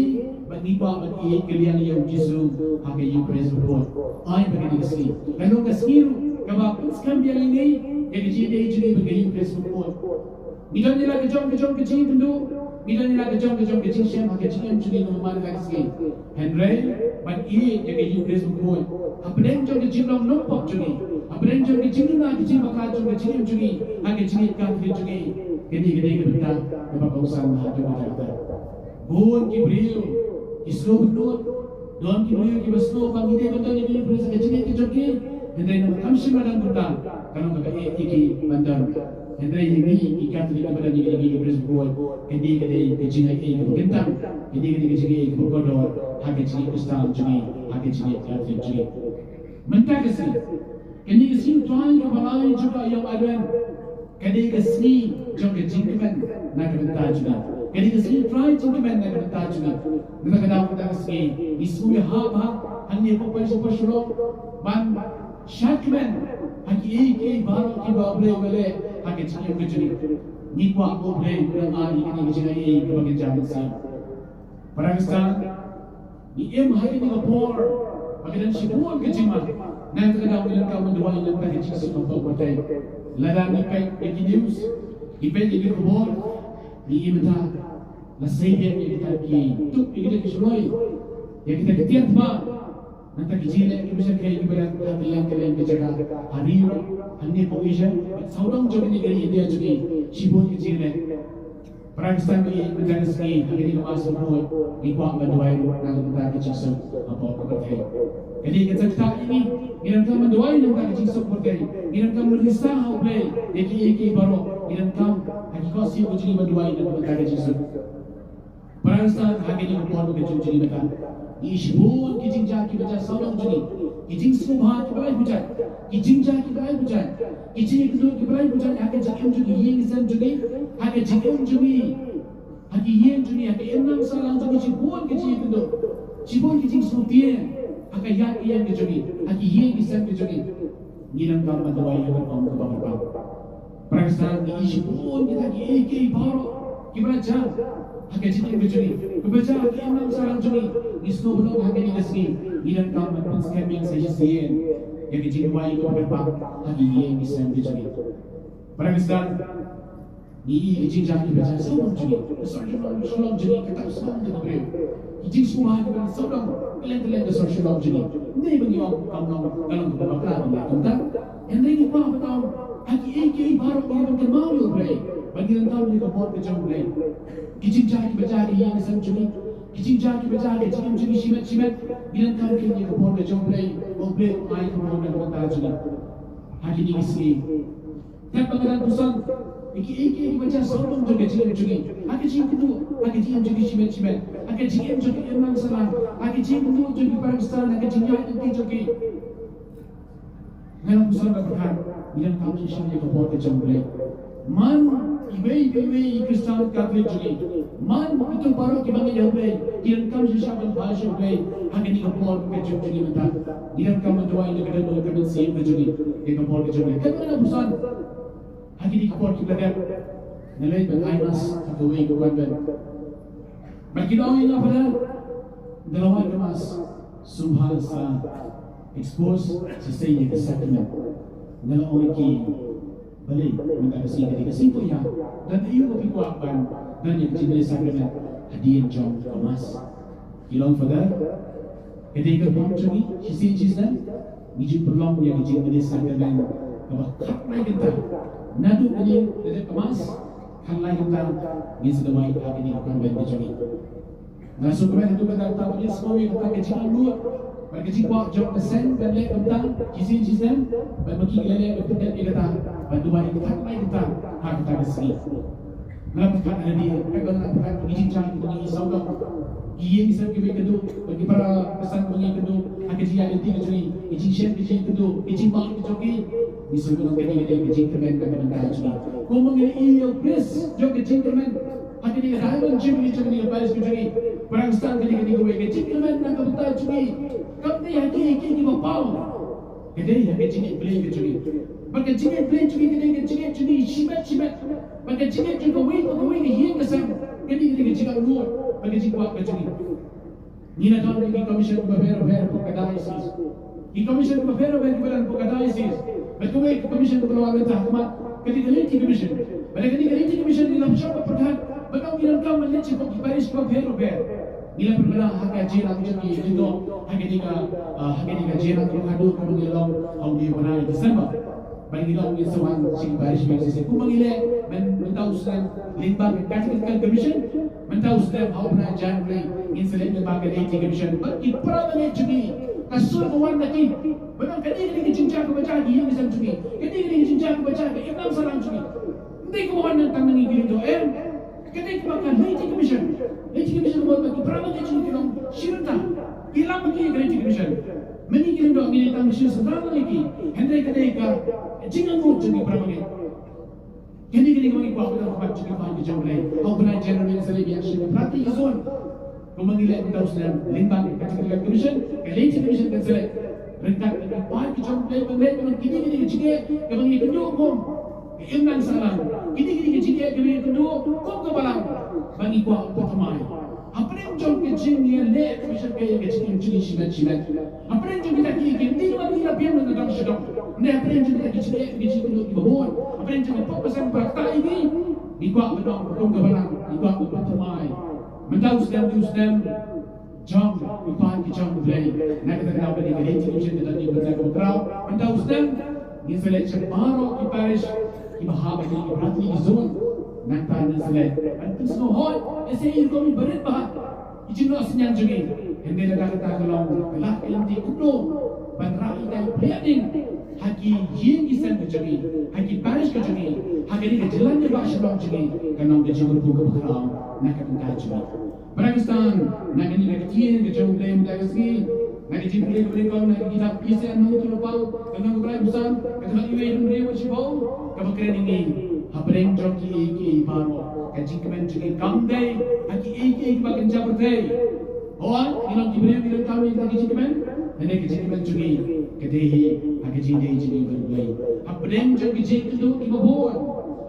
bad ngi kwah ban ïeit kylliang ïa U Jisu ha ka Eucharist bakhuid. Ai ba kane ka sngi kan long ka sngi ruh kaba pynskhem biang ïa ngi ïa ka jingïadei jong ngi bad ka Eucharist bakhuid. Ngi don ïa la ka jong ka jong ka jingïakynduh, ngi don ïa la ka jong ka jong ka jingshem ha ka jingim jong ngi namar kane ka sngi. Hynrei ban ïeit ïa ka Eucharist bakhuid hapdeng jong ka jinglong nongpop jong ngi, hapdeng jong ka jingïaid ka jingbakhraw jong ka jingim jong ngi ha ka jingïeit Katholik jong ngi, kane ka dei ka bynta kaba kongsan ha jong ka jaka. Bun ki briew ki sngewbha, don ki briew kiba sngew ba ngi dei ban don ïa ka Eucharist ha ka jingïeit ka jong ki, hynrei naba kam shym la dang kumta, ka long kaba eh ïa ki ban don. Hynrei ïa ngi ki Katholik kiba don ïa ka Eucharist bakhuid, kane ka dei ka jingaiei kaba kyntang, kane ka dei ka jingaiei kaba kordor ha ka jingïeit Khristan jong ngi, ha ka jingïeit Katholik jong ngi. Mynta ka sngi, kane ka sngi U Trai kaba lai jong ka ïa u Advent, ka dei ka sngi jong ka jingkmen na ka bynta jong ngi. Ka dei ka sngi U Trai jingkmen na ka bynta jong ngi. Mynta ka daw mynta ka sngi ngi sngewbha bha hangne hapoh Parish Shillong ban shad kmen ha kiei kiei baroh kiba U Blei u la leh ha ka jingim ka jong ngi. Ngi kwah ba U Blei un ai ïa kane ka jingaiei kaba kynja mynsiem. Para Khristan, ngi im ha kane ka por ba ka don shibun ka jingma. Nangta ka daw ngi donkam ban duwai na ka bynta ka jingsuk hapoh pyrthei. Lada ngi peit ïa ki news, ngi peit ïa ki khubor, ngi im mynta la sei biang ïa kita ki tup, ïa kita ki shloi, ïa kita ki tiar tba. Nangta ki jingleh kiba shyrkhei kiba don ha kylleng kylleng ki jaka, ha ri ruh, hangne hapoh Asia bad sawdong jong kane ka ri India jong ngi, shibun ki jingleh. Para Khristan, ngi mynta ka sngi ha kane ka Mass bakhuid ngi kwah ban duwai ruh na ka bynta ka jingsuk hapoh ka pyrthei. Ka dei ka jingkyrkhu ïa ngi, ngi donkam ban duwai na ka bynta ka jingsuk pyrthei. Ngi donkam ban risa ha U Blei ïa kiei kiei baroh. Ngi donkam ha ki khohsiew ka jong ngi ban duwai na ka bynta ka jingsuk. Para Khristan, ha kane ka por ka jong ngi mynta, ngi shibun ki jingjia kiba jia sawdong jong ngi, ki jingsngewbha kiba lai bujat, ki jingjia kiba lai bujat, ki jingïakynduh kiba lai bujat ha ka jingim jong ngi, ïing ki sem jong ngi, ha ka jingim jong ngi, ha ki ïing jong ngi, ha ka imlang sahlang jong ngi, shibun ki jingïakynduh, shibun ki jingsngewtieng ha ka ïing ka sem ka jong ngi, ha ki ïing ki sem ka jong ngi. Ngi donkam ban duwai ha ka rukom kaba kyrpang. Para Khristan, ngi ïohi shibun kita kiei kiei baroh kiba la jia ha ka jingim ka jong ngi, kiba jia ha ka imlang sahlang jong ngi. Ngi sngewbha ha kane ka sngi ngi donkam ban pynskhem biang sa shisien ïa ka jingduwai kaba kyrpang ha ki ïing ki sem ka jong ngi. Para Khristan, ngi ïohi ki jingjia kiba jia sawdong jong ngi, ka sor Shillong, Shillong jong ngi ka tap sawdong jong ngi briew. Ki jingsngewbha kiba jia sawdong kylleng kylleng ka sor Shillong jong ngi. Ym dei ba ngi ong kam long, ka long kaba bakla ba ngi ong kumta. Hynrei ngi kwah ban ong ha kiei kiei baroh ngi ban kynmaw ïa U Blei, ba ngi donkam ïa ka bor ka jong U Blei. Ki jingjia kiba jia ha ki ïing ki sem jong ngi, ki jingjia kiba jia ha ka jingim jong ngi shimet shimet, ngi donkam ïa ka bor ka jong U Blei, ba U Blei un ai ka bor na ka bynta jong ngi. Ha kine ki sngi, Kat ba nga dang pyrshang ïa kiei kiei kiba jia sawdong jong ka jingim jong ngi, ha ka jingkynduh, ha ka jingim jong ngi shimet shimet, ha ka jingim jong ka imlang sahlang, ha ka jingkynduh jong ki para Khristan, ha ka jingïaid lynti jong ki. Nga dang pyrshang ban pyrkhat, ngi donkam shisha ïa ka bor ka jong U Blei. Man iwei pa iwei i Khristan Katholik jong ngi, man kito baroh kiba ngeit ïa U Blei, ngi donkam shisha ban phai sha U Blei ha kane ka por ka jong ngi mynta. Ngi donkam ban duwai na ka dohnud ka mynsiem ka jong ngi ïa ka bor ka jong U Blei. Katba nga dang pyrshang ha kine ki por kiba la dep, nga leit ban ai Mass ha kawei ka convent. Bad ki la ong ïa nga, Father, ynda la wad ka Mass, sngewbha sa expose shisha ïa ka sacrament. Nga la ong ïa ki, balei mynta ka sngi ka dei ka sngi pyrshah, don aïu ba phi kwah ban don ïa ka jingmane sacrament hadien jong ka Mass? Ki la ong, Father, ka dei ka rukom jong ngi, shisien shisnem ngi ju pynlong ïa ka jingmane sacrament kaba khatlai kynta. Naduh mynne la dep ka Mass, khatlai kynta ngin sa duwai ha kane ka convent ka jong ngi. Nga sngewkmen haduh katta katta ban ïasngew ïa kata ka jingangnud bad ka jingkwah jong ka seng ban leh kumta shisien shisnem, bad ma ki la leh ban pyndep ïa kata, ban duwai khatlai kynta ha kata ka sngi. Nga la pyrkhat ha lade, katba nga la pyrkhat ïa ki jingjia kiba ngi sawdong, ki ïing ki sem kiba ngi kynduh, bad ki para Khristan kiba ngi kynduh, ha ka jingïaid lynti ka jong ngi, ki jingshem ki jingkynduh, ki jingbam ki jong ki. Ngi sngewbha kane ka dei ka jingkyrmen na ka bynta jong ngi. Kumba ngi ïohi ïa u pris jong ka jingkyrmen ha kane ka Diamond Jubilee jong kane ka parish ka jong ngi, para Khristan, kane ka dei kawei ka jingkyrmen na ka bynta jong ngi. Kam dei ha kiei kiei kiba paw. Ka dei ha ka jingïeit Blei ka jong ngi. Bad ka jingïeit Blei jong ngi ka dei ka jingïeit jong ngi shimet shimet. Bad ka jingïeit jong kawei pa kawei ka ïing ka sem. Kane ka dei ka jingangnud bad ka jingkwah ka jong ngi. Ngi la don ki commission kiba pher bapher hapoh ka diocese. Ki commission kiba pher bapher kiba don hapoh ka diocese. Bad kawei ka commission kaba la wan mynta ha khmat ka dei ka Laity Commission. Bad kane ka Laity Commission ngi la pynshong bad pyrkhat bad ngi donkam ban leit sha ki parish kiba pher bapher. Ngi la pynbna ha ka jingïalang jong ngi, ngi don ha kane ka, ah, ha kane ka jingïalang kaba khadduh kaba ngi la long ha u bnai December. Ba ngi long ngin sa wan sha ki parish ba ngi shisha. Kumba ngi leh myn-, mynta u snem lyngba ka Catechetical Commission, mynta u snem ha u bnai January ngin sa leh lyngba ka Laity Commission. Bad ki para bangeit jong ngi, ka sur ka wan na ki. Bad ka dei, ka dei ka jingjia kaba jia ha ki ïing ki sem jong ngi. Ka dei, ka dei ka jingjia kaba jia ha ka imlang sahlang jong ngi. Ym dei kaba wan tang na ngi ki lyngdoh, em. Ka dei kaba ka Laity Commission. Laity Commission ka mut ba ki para bangeit jong ngi ki long shi bynta. Ki ïalam bad ki Laity Commission. Mynta ki lyngdoh ngi dei tang shi sawdong na ngi ki. Hynrei ka dei ka jingangnud jong ki para bangeit. Kane ka dei kaba ngi kwah ban ong ha khmat jong ki paid ki jong U Blei. Ha u bnai January ngin sa leit biang sha ki para tnat ki zone. Kumba ngi leh mynta u snem lyngba ka Catechetical Commission, ka Laity Commission kan sa leit. Ryngkat ki paid ki jong U Blei ban leit ban kine, kine ki jingeh kiba ngi kynduh kum ka imlang sahlang. Kine, kine ki jingeh kiba ngi kynduh kum ka balang ba ngi kwah ban pynthymmai. Hapdeng jong ka jingïaleh kaba shyrkhei ïa ka jingim jong ngi shimet shimet. Hapdeng jong kita ki, ki ym dei ba ngi la biang na dong sha dong. Hynrei hapdeng jong kita ki jingeh, ki jingkynduh kiba bun. Hapdeng jong ka pop ka sem ba ktah ïa ngi, ngi kwah ban long kum ka balang, ngi kwah ban pynthymmai. Mynta u snem, u snem jong ki paid ki jong U Blei. Na kata ka daw ka dei ka Laity Commission ka don ha ka bynta kaba khraw. Mynta u snem ngin sa leit sha baroh ki parish kiba hap ha ki para tnat ki zone. Nangta ngin sa leit ban pynsngewhoi ïa ki rukom barit ba hap, ki jingnoh synñiang jong ngi. Hynrei lada kata ka long ka lad ka lynti kumno ban rah ïa ka pliang ding ha ki ïing ki sem ki jong ngi, ha ki parish ki jong ngi, ha kane ka jylla kaba shlur jong ngi, kan long ka jingkyrkhu kaba khraw na ka bynta jong ngi. Para Khristan, na kane ka ktien ka jong U Blei mynta ka sngi, na ka jingpule kaba nyngkong na ka kitab Isaïah lynnong kaba hynriew, ka lynnong kaba lai phew san, ka dkhot kaba hynriew bad shiphew, kaba kren ïa ngi, hapdeng jong kiei kiei baroh, ka jingkmen jong ngi kam dei ha kiei kiei kiba kynja pyrthei. Hooid, ngi long ki briew, ngi donkam ïa kita ki jingkmen, hynrei ka jingkmen jong ngi ka dei hi ha ka jingdei jong ngi bad U Blei. Hapdeng jong ki jingkynduh kiba bun,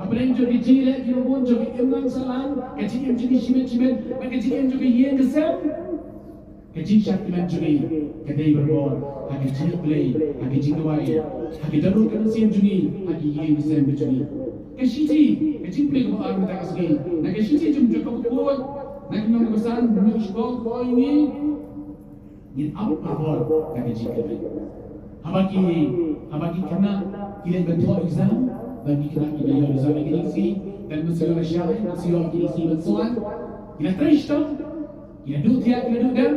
hapdeng jong ki jingleh kiba bun jong ka imlang sahlang, ka jingim jong ngi shimet shimet, bad ka jingim jong ka ïing ka sem, ka jingshah kmen jong ngi ka dei barabor ha ka jingïeit Blei, ha ka jingduwai, ha ka dohnud ka mynsiem jong ngi ha ki ïing ki sem ki jong ngi. Ka shithi, ka jingpule kaba ar mynta ka sngi, na ka shithi jong u Jakob bakhuid, na ka lynnong kaba san, na ka lynnong kaba shiphew, ka ong ïa ngi, ngin ap barabor da ka jingkmen. Haba ki, haba ki khynnah ki leit ban thoh exam, ba ki khynnah kiba ïoh result ha kine ki sngi, dan mynsiem lashai, mynsiem ha kine ki sngi ban sngewthuh, ki la trei shitom, ki la duh thiah, ki la duh dem,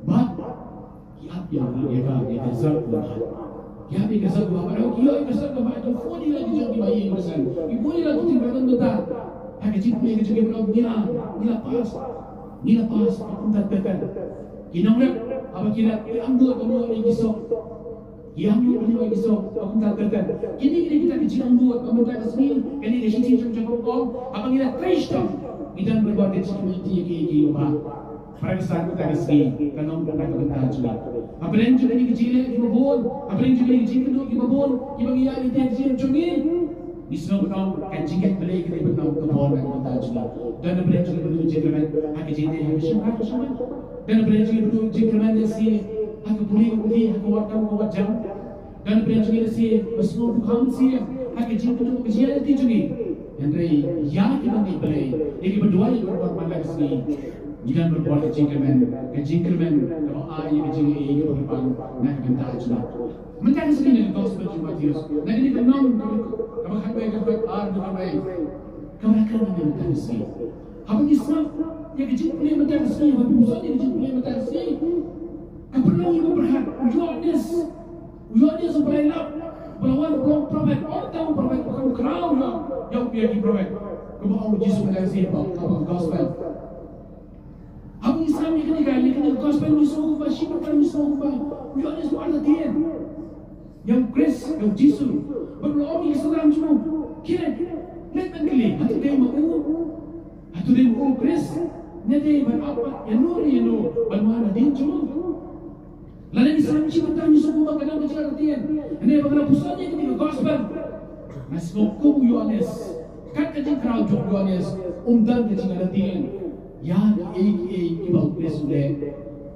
bad ki ap ïa ka, ïa ka, ïa ka result kaba bha. Ki ap ïa ka result kaba bha, bad haba ki ïoh ïa ka result kaba bha, ki phone ïa la ki jong ki bahaïing bahaisien, ki phone ïa la ki jong ki bahaïing bahaisien, ha ka jingpule ka jong ki, ba ngi la, ngi la pass, ngi la pass, ka kumta ka kumta. Ki nongrep, haba ki rep, ki angnud ban ïoh ïa ki soh. Ki angnud ban ïoh ïa ki soh, ka kumta ka kumta. Kine, kine kita ki jingangnud ba mynta ka sngi, kane ka shithi jong u Jakob ka ong, haba ngi la trei shitom, ngi don barabor ka jingkmen ïa kiei kiei kiba bha. Para Khristan, mynta ka sngi kan long kumta ka bynta jong ngi. Hapdeng jong kine ki jingleh kiba bun, hapdeng jong kine ki jingkynduh kiba bun kiba ngi ïaid lynti ha ka jingim jong ngi, ngi sngewbha ban ong ka jingngeit Blei ka dei ban long ka bor na ka bynta jong ngi. Don hapdeng jong ngi ba duh jingkyrmen ha ka jingdei ha ka shynrang ka shynrang. Don hapdeng jong ngi ba duh jingkyrmen lehse ha ka pule ka puthi, ha ka wad kam ka wad jam. Don hapdeng jong ngi lehse ba sngewbha mynsiem ha ka jingkynduh ka jingïaid lynti jong ngi. Hynrei ïa kiba ngeit Blei, ïa kiba duwai barabor man la ka sngi, ngi don barabor ka jingkyrmen, ka jingkyrmen kaba ai ïa ka jingaiei kaba kyrpang na ka bynta jong ngi. Mynta ka sngi na ka gospel jong u Mathaios, na kane ka lynnong kaba, kaba khatwei, ka dkhot ar haduh khatwei, kaba la kren ïa ngi mynta ka sngi. Haba ngi sngap ïa ka jingpule mynta ka sngi, haba ngi sngap ïa ka jingpule mynta ka sngi, ka pynlong ïa ngi ban pyrkhat, u Ïoannis, u Ïoannis uba la lap, uba la wan u long prophet, ym tang u prophet, u khraw ïa, ïa u, ïa ki prophet. Kumba ong u Jisu mynta ka sngi hapoh, hapoh ka gospel. Haba ngi sngap ïa kane ka, ïa kane ka gospel, ngi sngew kumba, shibun ngi sngew kumba u Ïoannis u artatien ïa u Khrist, ïa u Jisu. Bad u la ong ïa ki synran jong u, khie, leit ban kylli, hato dei ma u? Hato dei ma u u Khrist? Ne dei ban ap pat ïano re ïano ban wan hadien jong u? Lada ngi sngap shi bynta ngi sngew kumba ka dang ka jingïaid lynti. Hynrei haba nga la pule ïa kane ka gospel, nga sngew kum u Ïoannis. Kat ka jingkhraw jong u Ïoannis, um don ka jingartatien ïa kiei kiei kiba u Khrist u leh.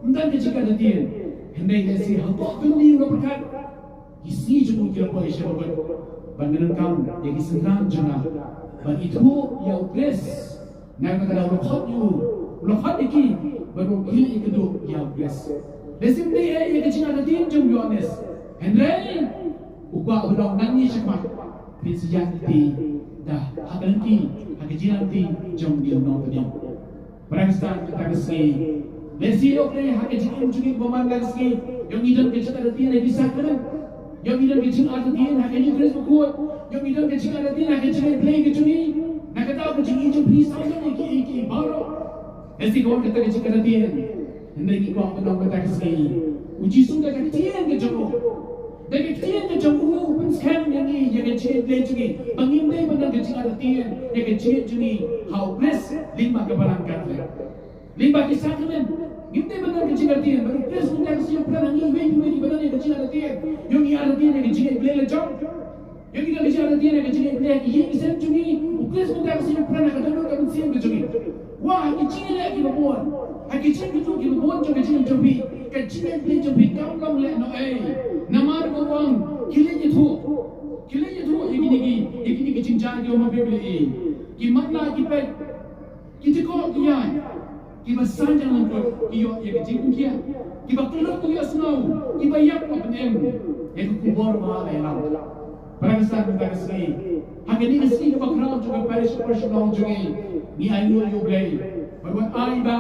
Um don ka jingartatien. Hynrei lehse hapoh kane ka pyrkhat, ki sngi jong u ki la poi sha ba kut ban donkam ïa ki synran jong nga ban ithuh ïa u Khrist. Na kata ka daw u la khot ïa u, u la khot ïa ki ban wan khie ïa ka duh ïa u Khrist. Lehse ym dei ïa ka jingartatien jong u Ïoannis. Hynrei u kwah ban ong nangne shakhmat phin sa ïaid lynti da ha ka lynti, ha ka jingïaid lynti jong une u nongpynim. Para Khristan, mynta ka sngi, lehse ïoh ne ha ka jingim jong ngi kaba man la ka sngi, ïoh ngi don ka jingartatien ha ki sakrament, ïoh ngi don ka jingartatien ha ka Eucharist bakhuid, ïoh ngi don ka jingartatien ha ka jingïaid Blei ka jong ngi. Na kata ka jingim jong phi sa don ïa kiei kiei baroh. Lehse ka wan kata ka jingartatien. Hynrei ngi kwah ban ong mynta ka sngi, u Jisu da ka ktien ka jong u, da ka ktien ka jong u u pynskhem ïa ngi ïa ka jingïaid Blei jong ngi, ba ngim dei ban don ka jingartatien ïa ka jingïaid jong ngi ha u Khrist lyngba ka Balang Katholik, lyngba ki sakrament. Ngim dei ban don ka jingartatien, bad u Khrist mynta ka sngi u kren ha ngi iwei pa iwei kiba don ïa ka jingartatien. Ïoh ngi artatien ïa ka jingïaid Blei la jong. Ïoh ngi don ka jingartatien ïa ka jingïaid Blei ha ki ïing ki sem jong ngi. U Khrist mynta ka sngi u kren ha ka dohnud ka mynsiem ka jong ngi. Wah, ha ki jingïaleh kiba bun, ha ki jingkyntu kiba bun jong ka jingim jong phi, ka jingïaid Blei jong phi kam long lehnohei. Namar ba u ong, ki leit ïathuh, ki leit ïathuh ïa kine ki, ïa kine ki jingjia kiba ma phi phi la ïohi. Ki matlah ki peit, ki jukut ki ïaid, kiba saiñ ïa ka lyngkot ki ïoh ïa ka jingpynkhiah, kiba kyllut ki ïohsngew, kiba ïap ki pynim ïa ka khubor ba la ïalam. Para Khristan, mynta ka sngi, ha kane ka sngi kaba khraw jong ka parish, parish jong ngi, ngi ainguh ïa U Blei ban wan ai ba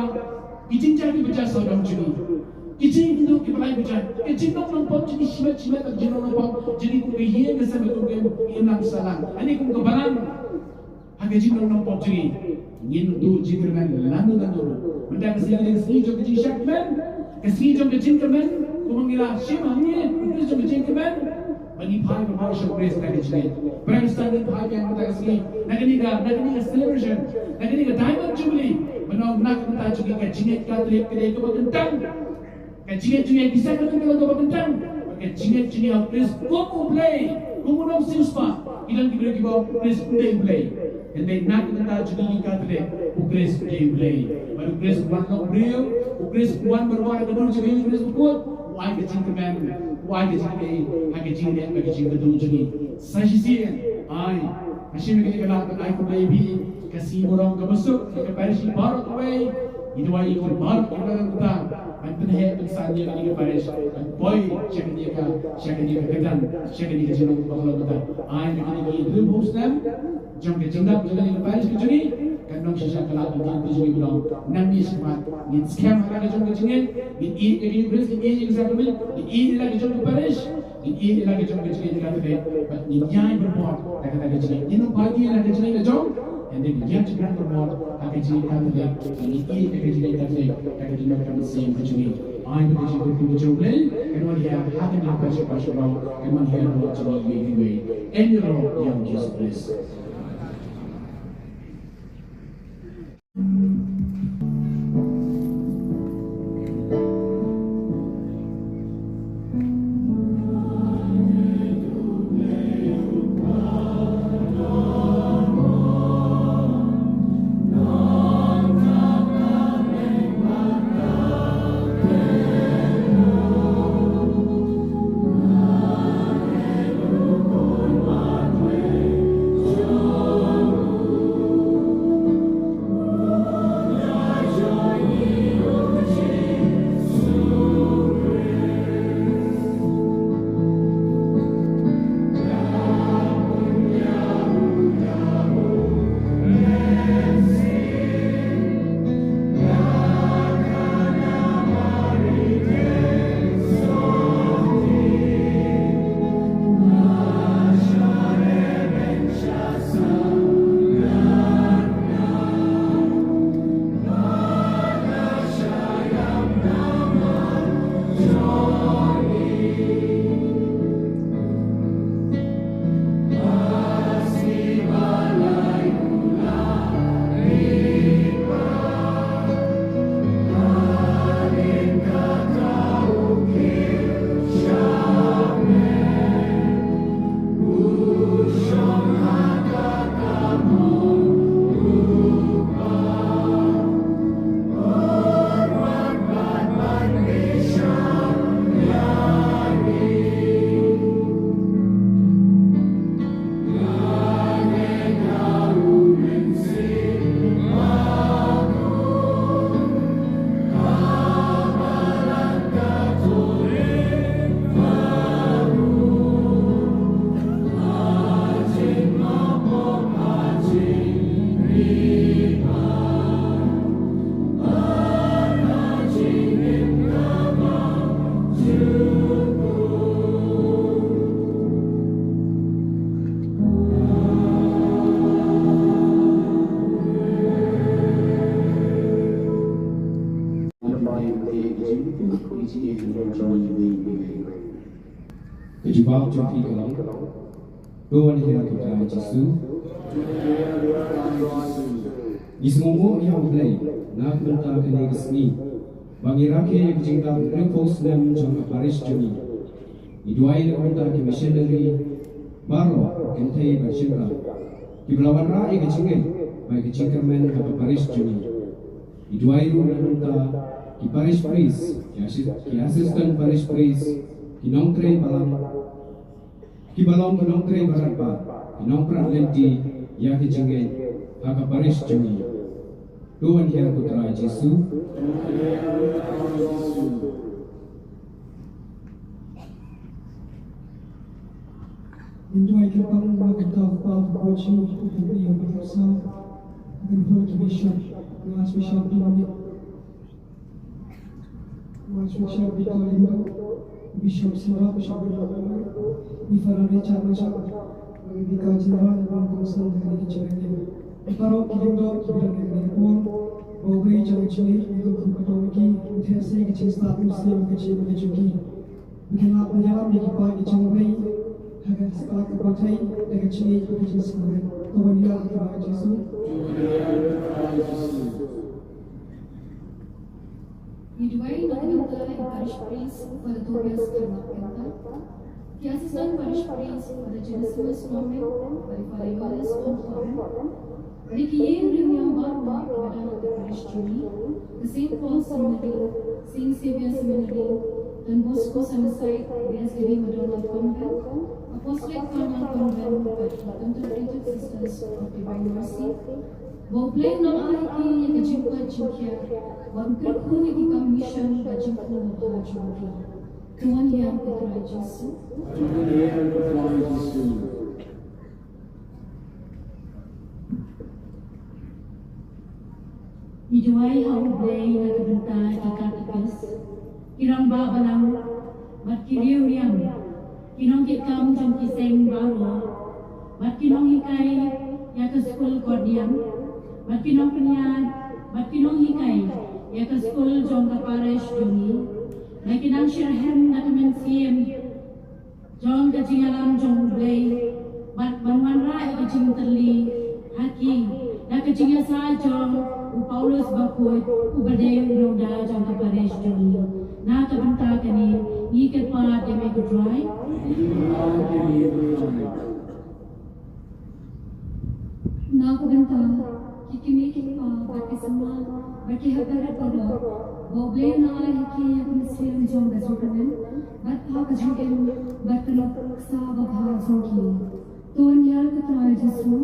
ki jingjia kiba jia sawdong jong ngi, ki jingkynduh kiba lai ba jia, ki jinglong nongpop jong ngi shimet shimet, ki jinglong nongpop jong ngi kum ka ïing ka sem, kum ka imlang sahlang, ane kum ka balang. Ha ka jinglong nongpop jong ngi, ngin duh jingkyrmen lano lano ruh. Mynta ka sngi ka dei ka sngi jong ka jingshakmen, ka sngi jong ka jingkyrmen, kumba ngi la shim hangne, ka sngi jong ka jingkyrmen, ba ngi phai ba mar sha U Khrist na ka jingngeit. Para Khristan, ngin phai biang mynta ka sngi na kane ka, na kane ka celebration, na kane ka Diamond Jubilee, ban ong na ka bynta jong ngi ka jingngeit Katholik ka dei kaba kyntang. Ka jingngeit jong ngi ha ki sakrament ka long kaba kyntang. Ka jingngeit jong ngi ha U Khrist kum U Blei, kum U Nongsiewspah, ki long ki briew kiba ong U Khrist u dei U Blei. Hynrei na ka bynta jong ngi ki Katholik, U Khrist u dei U Blei. Bad U Khrist u wan long briew, U Khrist u wan ban wad ha ka dur jong ka Ïing Khrist bakhuid, u ai ka jingkyrmen, u ai ka jingkyrmen ha ka jingngeit bad ka jingkyrduh jong ngi. Sa shisien, ai, nga shim ïa kane ka lad ban ai khublei ïa phi. Ka sngi burom kaba suk ïa ka parish baroh kawei. Ngi duwai ïa ki baroh kiba la don mynta ban pynheh pynsan ïa kane ka parish, ban poi sha kane ka, sha kane ka kyrdan, sha kane ka jinglong ba ka long mynta. Ai ïa kane ka ïing hynriew phew snem jong ka jingdap jong kane ka parish ka jong ngi, kan long shisha ka lad ban ïa ka jong ngi ba long. Nangne shakhmat ngin skhem ha la ka jong ka jingngeit, ngin ïeit ïa ka Eucharist, ngin ïeit ïa ka sakrament, ngin ïeit ïa la ka jong ka parish. Ngin ïeit ïa la ka jong ka jingngeit Katholik, bad ngin ïaid bun bor da kata ka jingngeit. Ngin ym phai ïa la ka jingngeit la jong, hynrei ngin ïaid bun bor da ka jingngeit Katholik, ngin ïeit ïa ka jingngeit Katholik da ka jingngeit ka mynsiem ka jong ngi. Ai ba ka jingkyrkhu ka jong U Blei kan wan hiar ha kane ka parish, parish baroh, kan wan hiar ha la ka jong ngi iwei pa iwei. Em ïaroh ïa U Jisu Khrist. Ka jubab jong phi ka long, to wan hiar ko Trai Jisu. Ngi sngewbha ïa U Blei na ka bynta kane ka sngi ba ngi rakhe ïa ka jingdap hynriewphew snem jong ka parish jong ngi. Ngi duwai na ka bynta ki missionary baroh, kynthei bad shynrang, kiba la wanrah ïa ka jingngeit bad ka jingkyrmen ha ka parish jong ngi. Ngi duwai ruh na ka bynta ki parish priest, ki assi-, ki assistant parish priest, ki nongtrei balang, kiba long ki nongtrei balang bad ki nongprat lynti ïa ka jingngeit ha ka parish jong ngi. To wan hiar ko Trai Jisu. Ngi duwai kyrpang na ka bynta u Kpa, u Kpa u Jong, u Kpa u Ïa, u Kpa u Sa, u Kpa u Bishop, u Archbishop Dominic, u Archbishop Victor Lyngdoh, u Bishop Sara, Bishop Victor Lyngdoh, u Father Richard Mashap, u Vicar General, u Kongsan da kane ka jingïaid. Baroh ki lyngdoh kiba don ha kane ka por, ba U Blei jong ka jingïaid, u kyrkhu ka tong ki, u theh sei ka jingstad, u siem ka jingmane jong ki. Ba kin lap ban ïalam ïa ki paid ki jong U Blei ha ka stad ka pyrthei da ka jingïeit bad ka jingsngewrit. To wan hiar ko Trai Jisu. Ngi duwai na ka bynta i Parish Priest Father Tobias Kharlap Kynta, ki Assistant Parish Priest Father Genesimus Norman bad i Father Yohanes Wongkhorum, bad ki ïing riewniam baroh kiba don ha ka parish jong ngi, ka Saint Paul Seminary, Saint Xavier Seminary, Don Bosco Sunnyside, B S D B Madonna Convent, Apostolic Carmel Convent, bad ki Contemplative Sisters of Divine Mercy. Ba U Blei un ai ïa ki ïa ka jingkoit jingkhiah, bad un kyrkhu ïa ki kam mission bad jingpynlong ha jong ki. To wan hiar ko Trai Jisu. Ngi duwai ha U Blei na ka bynta ki katikis, ki rangbah balang, bad ki riewniam, ki nongkitkam jong ki seng baroh, bad ki nonghikai ïa ka skul kot niam, bad ki nongpynïaid, bad ki nonghikai ïa ka skul jong ka parish jong ngi, ba kin nang shitrhem na ka mynsiem jong ka jingïalam jong U Blei, bad ban wanrah ïa ka jingtylli ha ki da ka jingïasaid jong u Paulus Bakhuid, uba dei u nongda jong ka parish jong ngi. Na ka bynta kane ngi kyrpad ïa me ko Trai. Na ka bynta ki kmie ki kpa bad ki samla bad ki hep barit baroh, ba U Blei un ai ha ki ïa ka mynsiem jong ka jingkmen bad ha ka jingim bad ka nuksa babha jong ki. To wan hiar ko Trai Jisu.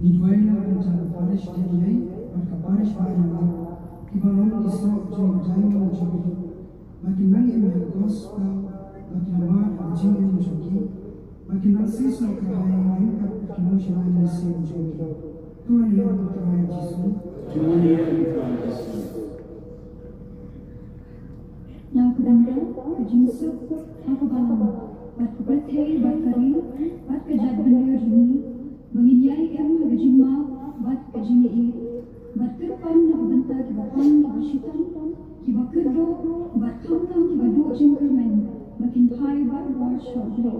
Ngi duwai na ka bynta ka parish Diehlei bad ka parish Bainang, kiba long ki soh jong ka Diamond Jubilee. Ba kin nang im ïa ka gospel, ba kin nang mad ha ka jingim jong ki, ba kin nang shisha ka hai ryngkat bad ki nongshakri mynsiem jong ki. To wan hiar ko Trai Jisu. To wan hiar ko Trai Jisu. Na ka bynta ka jingsuk ha ka balang, bad ka pyrthei, bad ka ri, bad ka jaitbynriew jong ngi, ba ngin ïai im ha ka jingmap bad ka jingïeit, bad kyrpang na ka bynta kiba pang kiba shitom, kiba kyrduh, bad khamtam kiba duh jingkyrmen, ba kin phai baroh sha U Blei.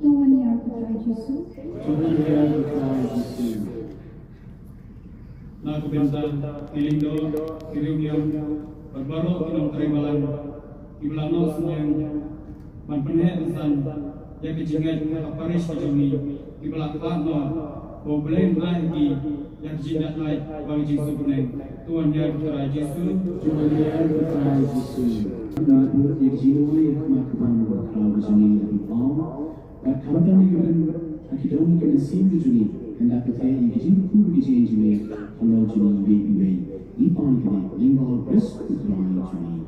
To wan hiar ko Trai Jisu. To wan hiar ko Trai Jisu. Na ka bynta ki lyngdoh, ki riewniam, bad baroh ki nongtrei balang kiba la noh synñiang ban pynheh pynsan ïa ka jingngeit ha ka parish ka jong ngi, kiba la khlad noh, ba U Blei un ai ha ki ïa ka jingïaid lait bad ka jingsuk bneng. To wan hiar ko Trai Jisu. To wan hiar ko Trai Jisu. Ïa ka jingduwai ïa ka khmat ka ban ka jong ngi ïa ki paw. Bad khamtam ïa ka ban ha ki dong ki mynsiem ki jong ngi, kynda ka theh ïa ki jingkyrkhu ki jingïeit jong ngi halor jong ngi iwei pa iwei. Ngi pan kane lyngba U Khrist U Trai jong ngi.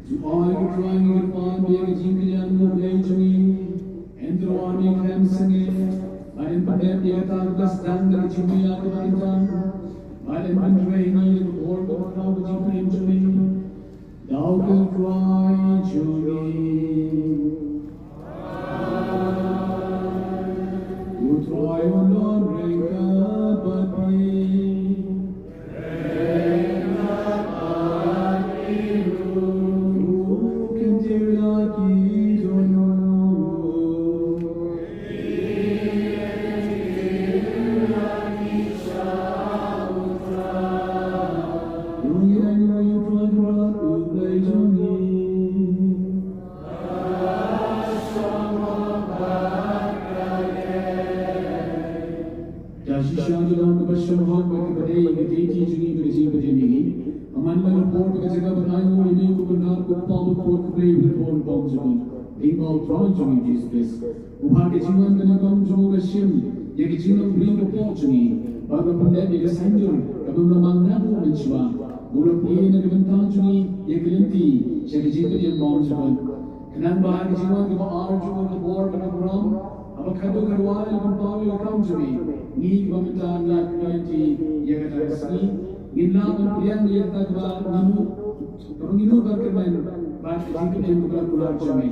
To ai ko Trai ngi kyrpad ba ïa ka jingkylliang U Blei jong ngi, yn tyrwa ïa ka seng, bad yn pyndep ïa kata kaba sdang da ka jingmih ïa kaba kyntang, bad yn pyntrei ïa ngi da ka bor kaba khraw ka jingpynim jong ngi. Da U Trai jong ngi. U Trai un don ryngkat bad phi. Da shisha ka long kaba shemphang bad kaba dei ka duty jong ngi bad ka jingpynïaid ïa ngi. Ba man la ka por bad ka jaka ban ai nguh ïa me ko Kynrad ko Kpa bad ko Kmie bad ko Kpa jong ngi. Lyngba U Trai jong ngi Jisu Khrist. U ha ka jingwan ka nyngkong jong u ba shim ïa ka jinglong briew bapoh jong ngi. Bad ba pyndep ïa ka saiñdur kaba ym la mang naduh mynshuwa. U la plie na ka bynta jong ngi ïa ka lynti sha ka jingpynim bymjukut. Khnang ba ha ka jingwan kaba ar jong u ka bor bad ka burom haba khadduh khadwai la pynpaw ïa ka kam jong me, ngi kiba mynta ngi ïa ka lynti ïa kata ka sngi ngin lah ban pdiang ïa kata kaba ngi nud, kaba ngi nud ban kyrmen bad ka jingpynim kaba kular jong me.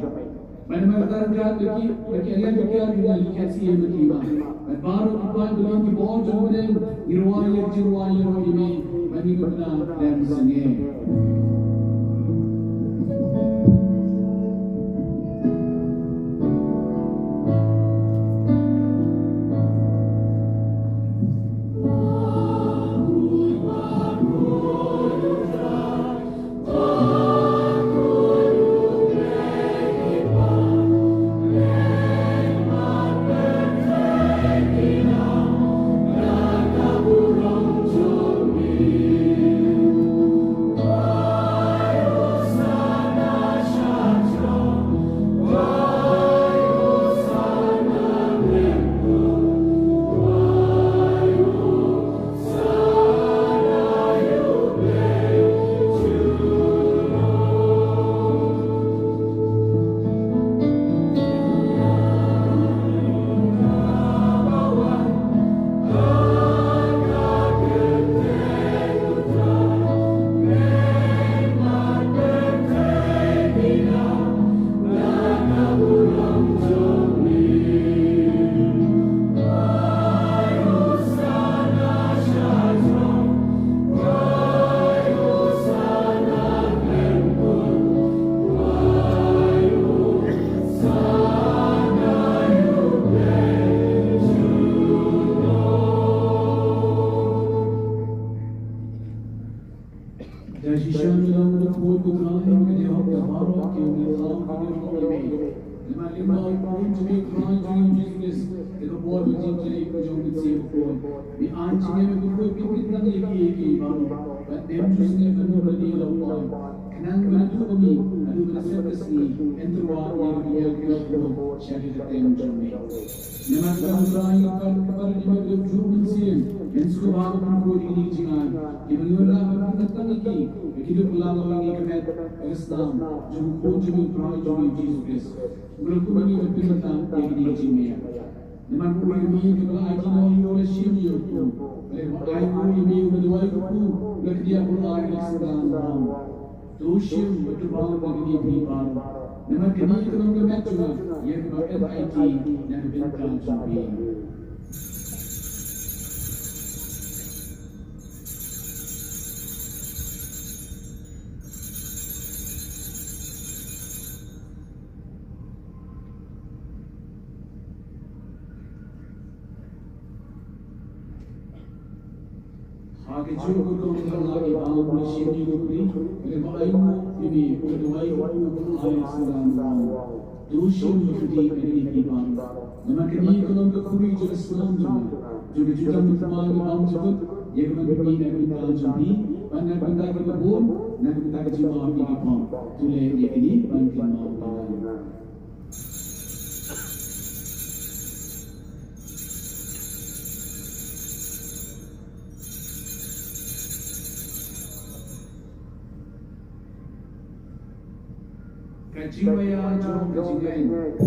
Bad namar kata ryngkat ba ki, ba ki arian ki kiar ki nang ki kiar siem ba ki ma. Bad baroh ki paid ba long ki bor jong U Blei, ngi rwai ïa ka jingrwai ïaroh ïa me, bad ngi kyrpad lem sngewbha. Da shisha ngi long ba khuid ko Trai, ngi dei hok da baroh ki, ngi thaw ki, ngi hok ïa me. Namar lyngba u Khun jong me Trai jong ngi Jisu Khrist, da ka bor bad jingkyrkhu jong u Mynsiem Bakhuid, me ai jingim ba khuid pynkyntang ïa ki, ïa ki baroh. Bad mem ju sngewbha ban ïoh ban ïoh la u Trai. Khnang ba naduh ba mih haduh ba la sep ka sngi, yn tyrwa ïa ka jingïaroh sha ka kyrteng jong me. Namar kata ko Trai, ngi pan kyrpad ïa me ba da u Mynsiem, men sngewbha ban pynkhot ïa kine ki jingai, kiba ngi wanrah ban pynkyntang ïa ki, ba kin dup kylla lang ïa ka met bad ka snam jong u Khun jong me u Trai jong ngi Jisu Khrist, uba la kum ïa ngi ban pynkyntang ïa kine ki jingmih. Namar u ïa me, kiba la aiti noh ïa u, la shim ïa u kpu, bad la ai nguh ïa me, uba duwai ïa u kpu, u la kdiah, u la ai ïa ka synran burom. To shim bad to bam na kine phi baroh. Namar kane ka long ka met jong nga, ïa kaba yn aiti na ka bynta jong phi. Ha kajuh ka por ba la ïa bam, u la shim ïa u kpri, bad la ai nguh ïa me, u la duwai ïa u kpu, u la ai ïa u synran burom. To shim bad to dih na kine phi baroh. Namar kane ka long ka khuri jong ka snam jong nga, jong ka jutang jong u Trai kaba bymjukut, ïa kaba ngi pynmih na ka bynta jong phi, bad na ka bynta kiba bun, na ka bynta ka jingbha ïa ki baroh. To leh ïa kane ban kynmaw ïa nga. Jingmaya jong ka jingngeit.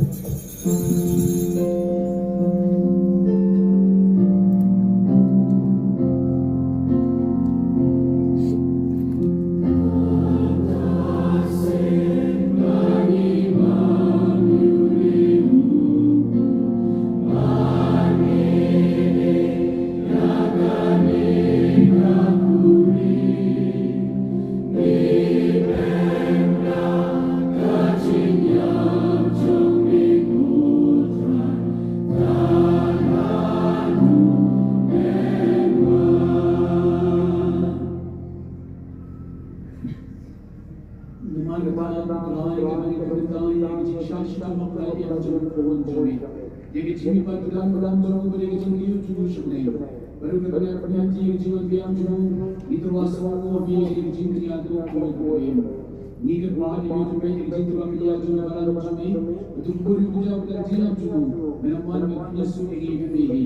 Namar kata, Trai, kaba ngi pynbynta ïa ka jingshah shakhmat ïa ka jingpynbun jong ngi. Ïa ka jingmihpat kyrdan kyrdan jong u bad ïa ka jingkyrkhu jong u sha bneng. Bad ruh kaba ngi pynbynta ïa ka jingwan biang jong u, ngi tyrwa sngewbha ïa ka jingkyrkhu jong u. Ngi kyrpad ïa u, Trai, ïa ka jingtyrwa pynïaid jong u balang jong ngi. Bad u kyrkhu jong u bad ka jingïaid jong u. Men ym wan ban ïasuk ïa ngi ha ka kmie hi.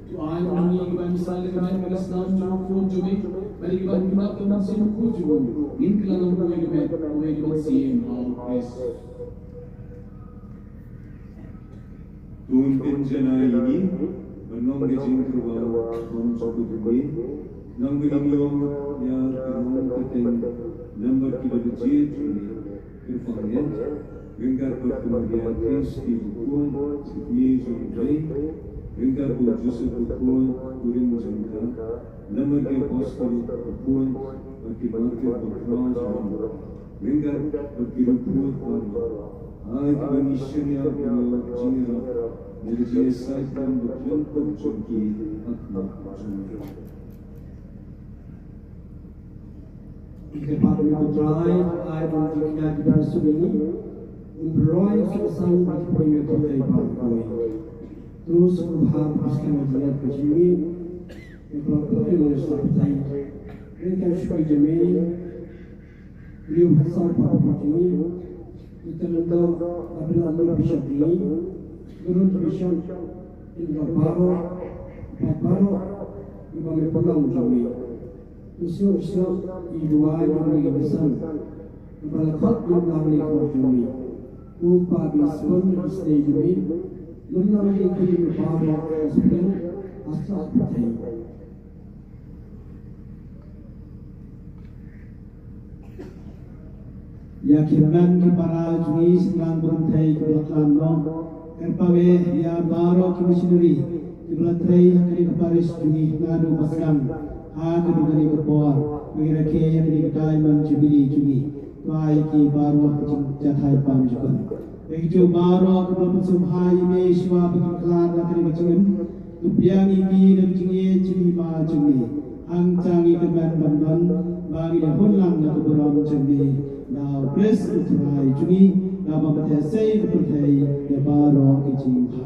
To ai ma ngi kiba mih sha la ka met ka snam jong u khun jong me, bad kiba mih bad ka mynsiem bakhuid jong u, ngin kylla long kawei ka met, kawei ka mynsiem ha u Khrist. To pynjanai ïa ngi ban long ka jingkyrpang bymjukut ïa ngi, nangta ngin long ïa ka nongkyrteng namar kiba da jied jong ngi. Kyrpang ïa ngi, ryngkat bad u Maria Theisotti bakhuid, ka kmie jong U Blei, ryngkat bad u Joseph bakhuid, u kurim jong ka, namar ki apostol bakhuid, bad ki martir bakhraw jong ngi, ryngkat bad ki riewkhuid baroh. Ai ba ngi shaniah ïa ka jingïarap, ïa ka jingïasaid bad jingkyrkhu jong ki ha khmat jong ngi. Ngi kyrpad ïa U Trai, ai ba ngi jingkñia ki pynshai ïa ngi, un pynroi suk u sang bad ki pynïaid ïa ki baroh kawei. To sngewbha ban skhem ïa ka jingïaid ka jong ngi, ïa ka long ka jingïaid ka jong ngi. Ryngkat sha ka jingïaid, ïa u pynsaw pa ka jong ngi, ïa ka lyngdoh, ïa ka lyngdoh bishop jong ngi, ïa ka lyngdoh bishop, ïa ka lyngdoh baroh, ïa ka baroh, ïa ka me pynlong jong ngi. Ïohsngew, ïohsngew ïa ka duwai jong ngi ka mynsiem, kaba la khot ïa u Blei ha khmat jong ngi. Ko Kpa ba isynei ïa ka snei jong ngi, lum lang ïa ngi baroh ha ka pyrthei, ha ka pyrthei. Ïa ki hynmen ki para jong ngi sha ka pyrthei kiba la khlad noh, kyrpang eh ïa baroh ki missionary kiba la trei ha kane ka parish jong ngi naduh ba sdang ha kane ka por, ba ngi rakhe ïa kane ka Diamond Jubilee jong ngi. To ai ïa ki baroh ka jingjahthait bymjukut. Ïa kito baroh kiba la pynsngewbha ïa me shuwa ba kin khlad na kane ka jingim, to pdiang ïa ki da ka jingïeit jong ka hima jong me. Hangta ngi kyrmen ban don ba ngin ïahun lang na ka burom jong me, da U Khrist U Trai jong ngi, da uba pyntheh sei ka pyrthei ïa baroh ki jingbha.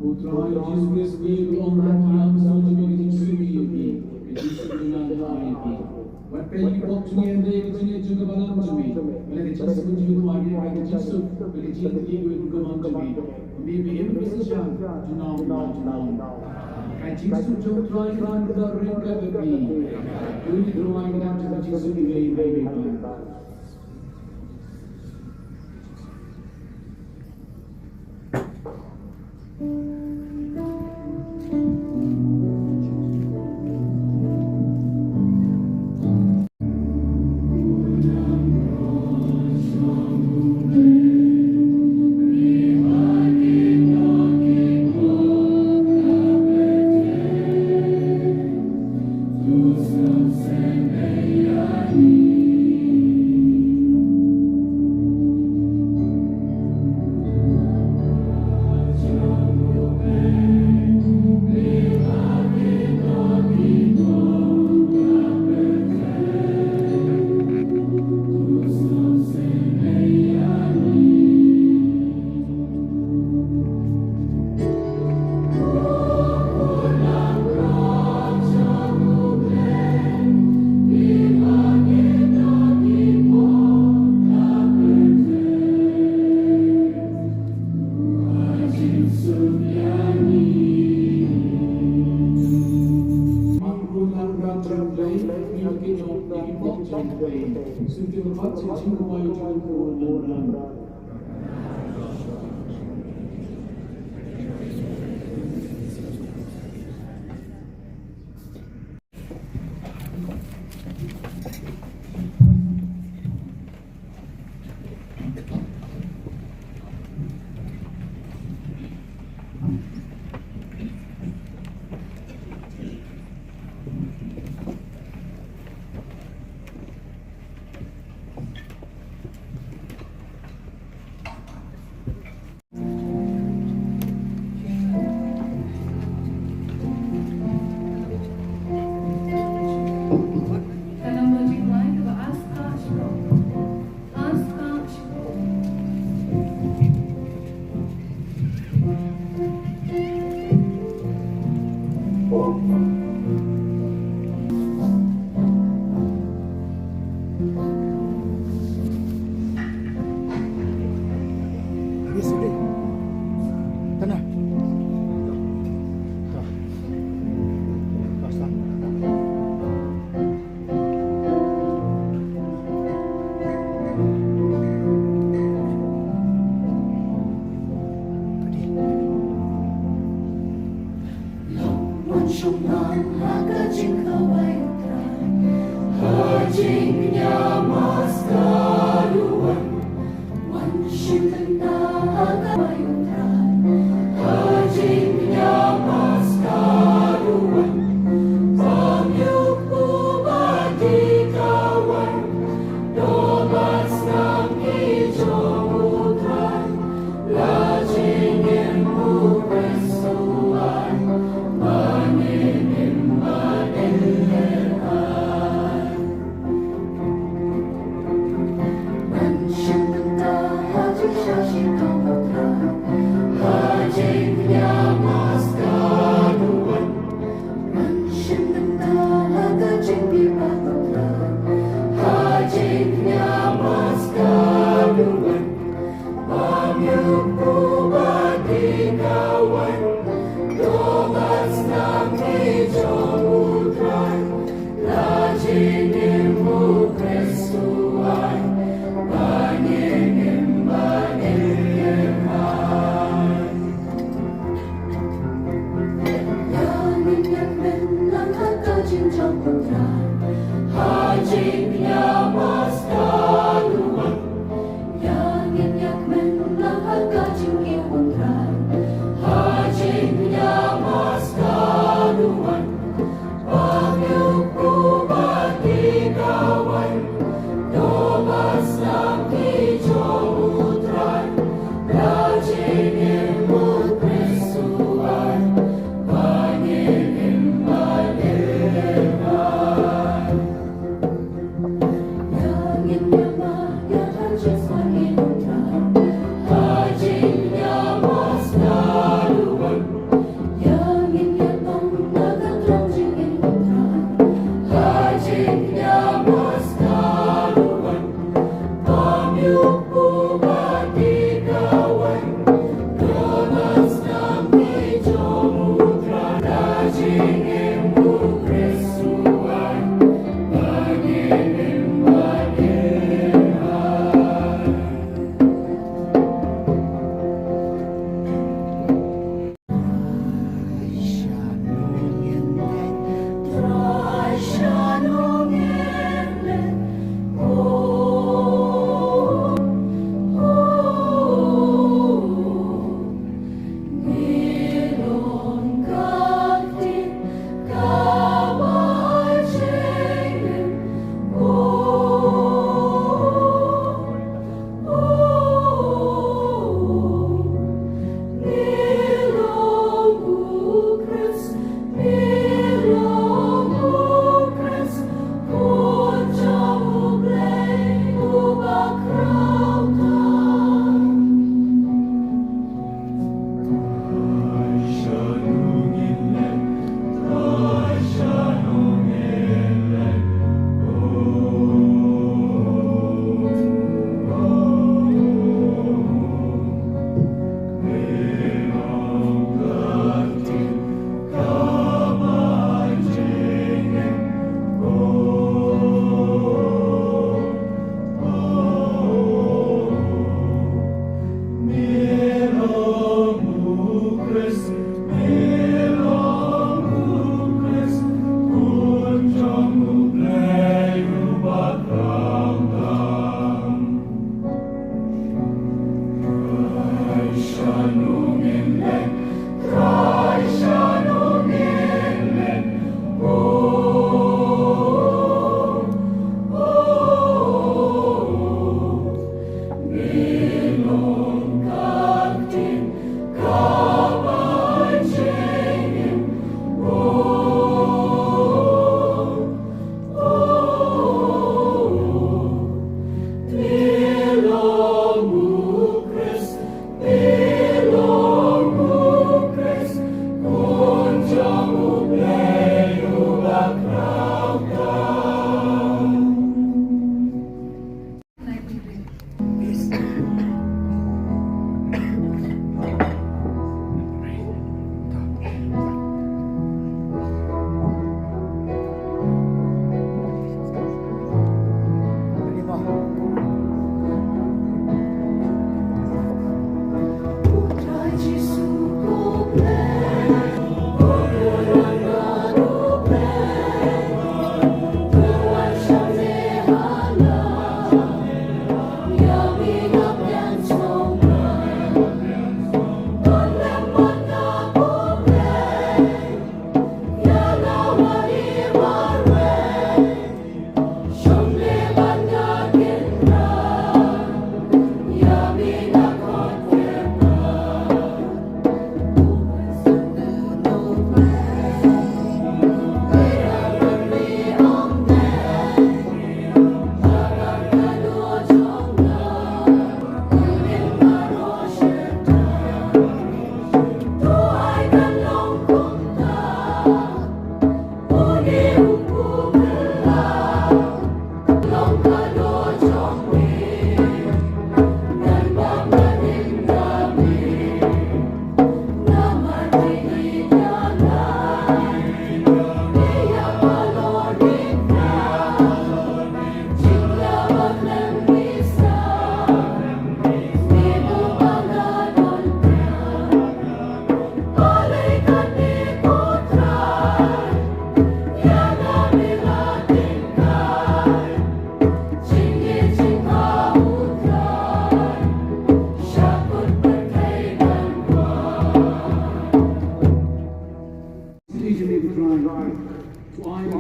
U Trai Jisu Khrist u ong ha ki, ïa ki, sngewthuh ïa ki, ka jingsuk jong nga ka ai ïa phi. Wat peit ïa ki pop jong ngi hynrei ka jingngeit jong ka balang jong me, ba la ka jingsuk jong ngi ka ai ïa ka jingsuk, ba la ka jingkyrkhu jong ka balang jong me. Ba me ba im ka shisha junom la junom. Ka jingsuk jong U Trai ka don ryngkat bad phi. Ïa u Trai ka don jong ka jingsuk iwei iwei iwei.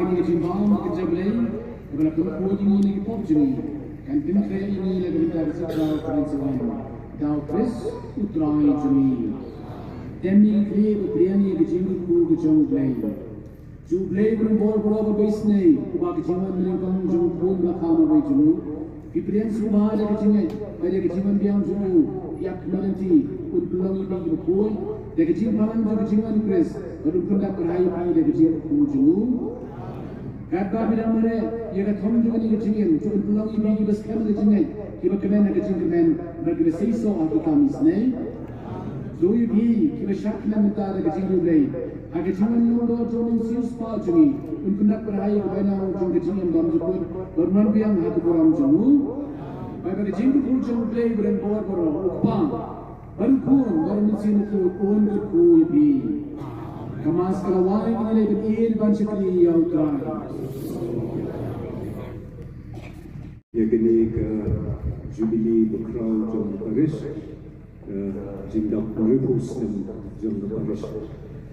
Ka jingbam ka jingblei kaba la pynkhuid ïa ngi na ki pop jong ngi kan pynkhreh ïa ngi na ka bynta ka jingkyrkhu kaba shisha da U Khrist U Trai jong ngi. Tem ïa ngi khlieh bad pdiang ïa ka jingkyrkhu ka jong U Blei. Jong U Blei uba don bor baroh bad ba isynei, uba ha ka jingwan banyngkong jong U Khun ba la kha marwei jong u, ngi pdiang sngewbha da ka jingngeit ba da ka jingwan biang jong u, ïa ka lynti un pynlong ïa phi kiba khuid da ka jingpynlong jong ka jingwan U Khrist, bad un pyndap kyrhai ïa phi da ka jingkyrkhu jong u. Katba phi dang mareh ïa ka thong jong kane ka jingim, to un pynlong ïa phi kiba skhem ha ka jingngeit, kiba kmen ha ka jingkyrmen, bad kiba seisoh ha ki kam isynei. To ïa phi kiba shad kmen mynta da ka jingriewblei ha ka jingwan lyngdoh jong U Mynsiem Bakhuid jong ngi, un pyndap kyrhai ïa ka bainong jong ka jingim bymjukut, bad un wan biang ha ka burom jong u. Bad ba ka jingkyrkhu jong U Blei uba don bor baroh, U Kpa, bad U Khun, bad U Mynsiem Bakhuid, un kyrkhu ïa phi. Ka Mass ka la wai, ngi leit ban ïeid ban shakri ïa U Trai. Ïa kane ka Jubili bakhraw jong ka parish, eh, jingdap hynriewphew snem jong ka parish.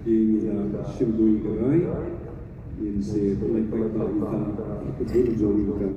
Te ngi la shim buiñ ka rai, ngin sa pynlait paidbah mynta ha ka dur jong ka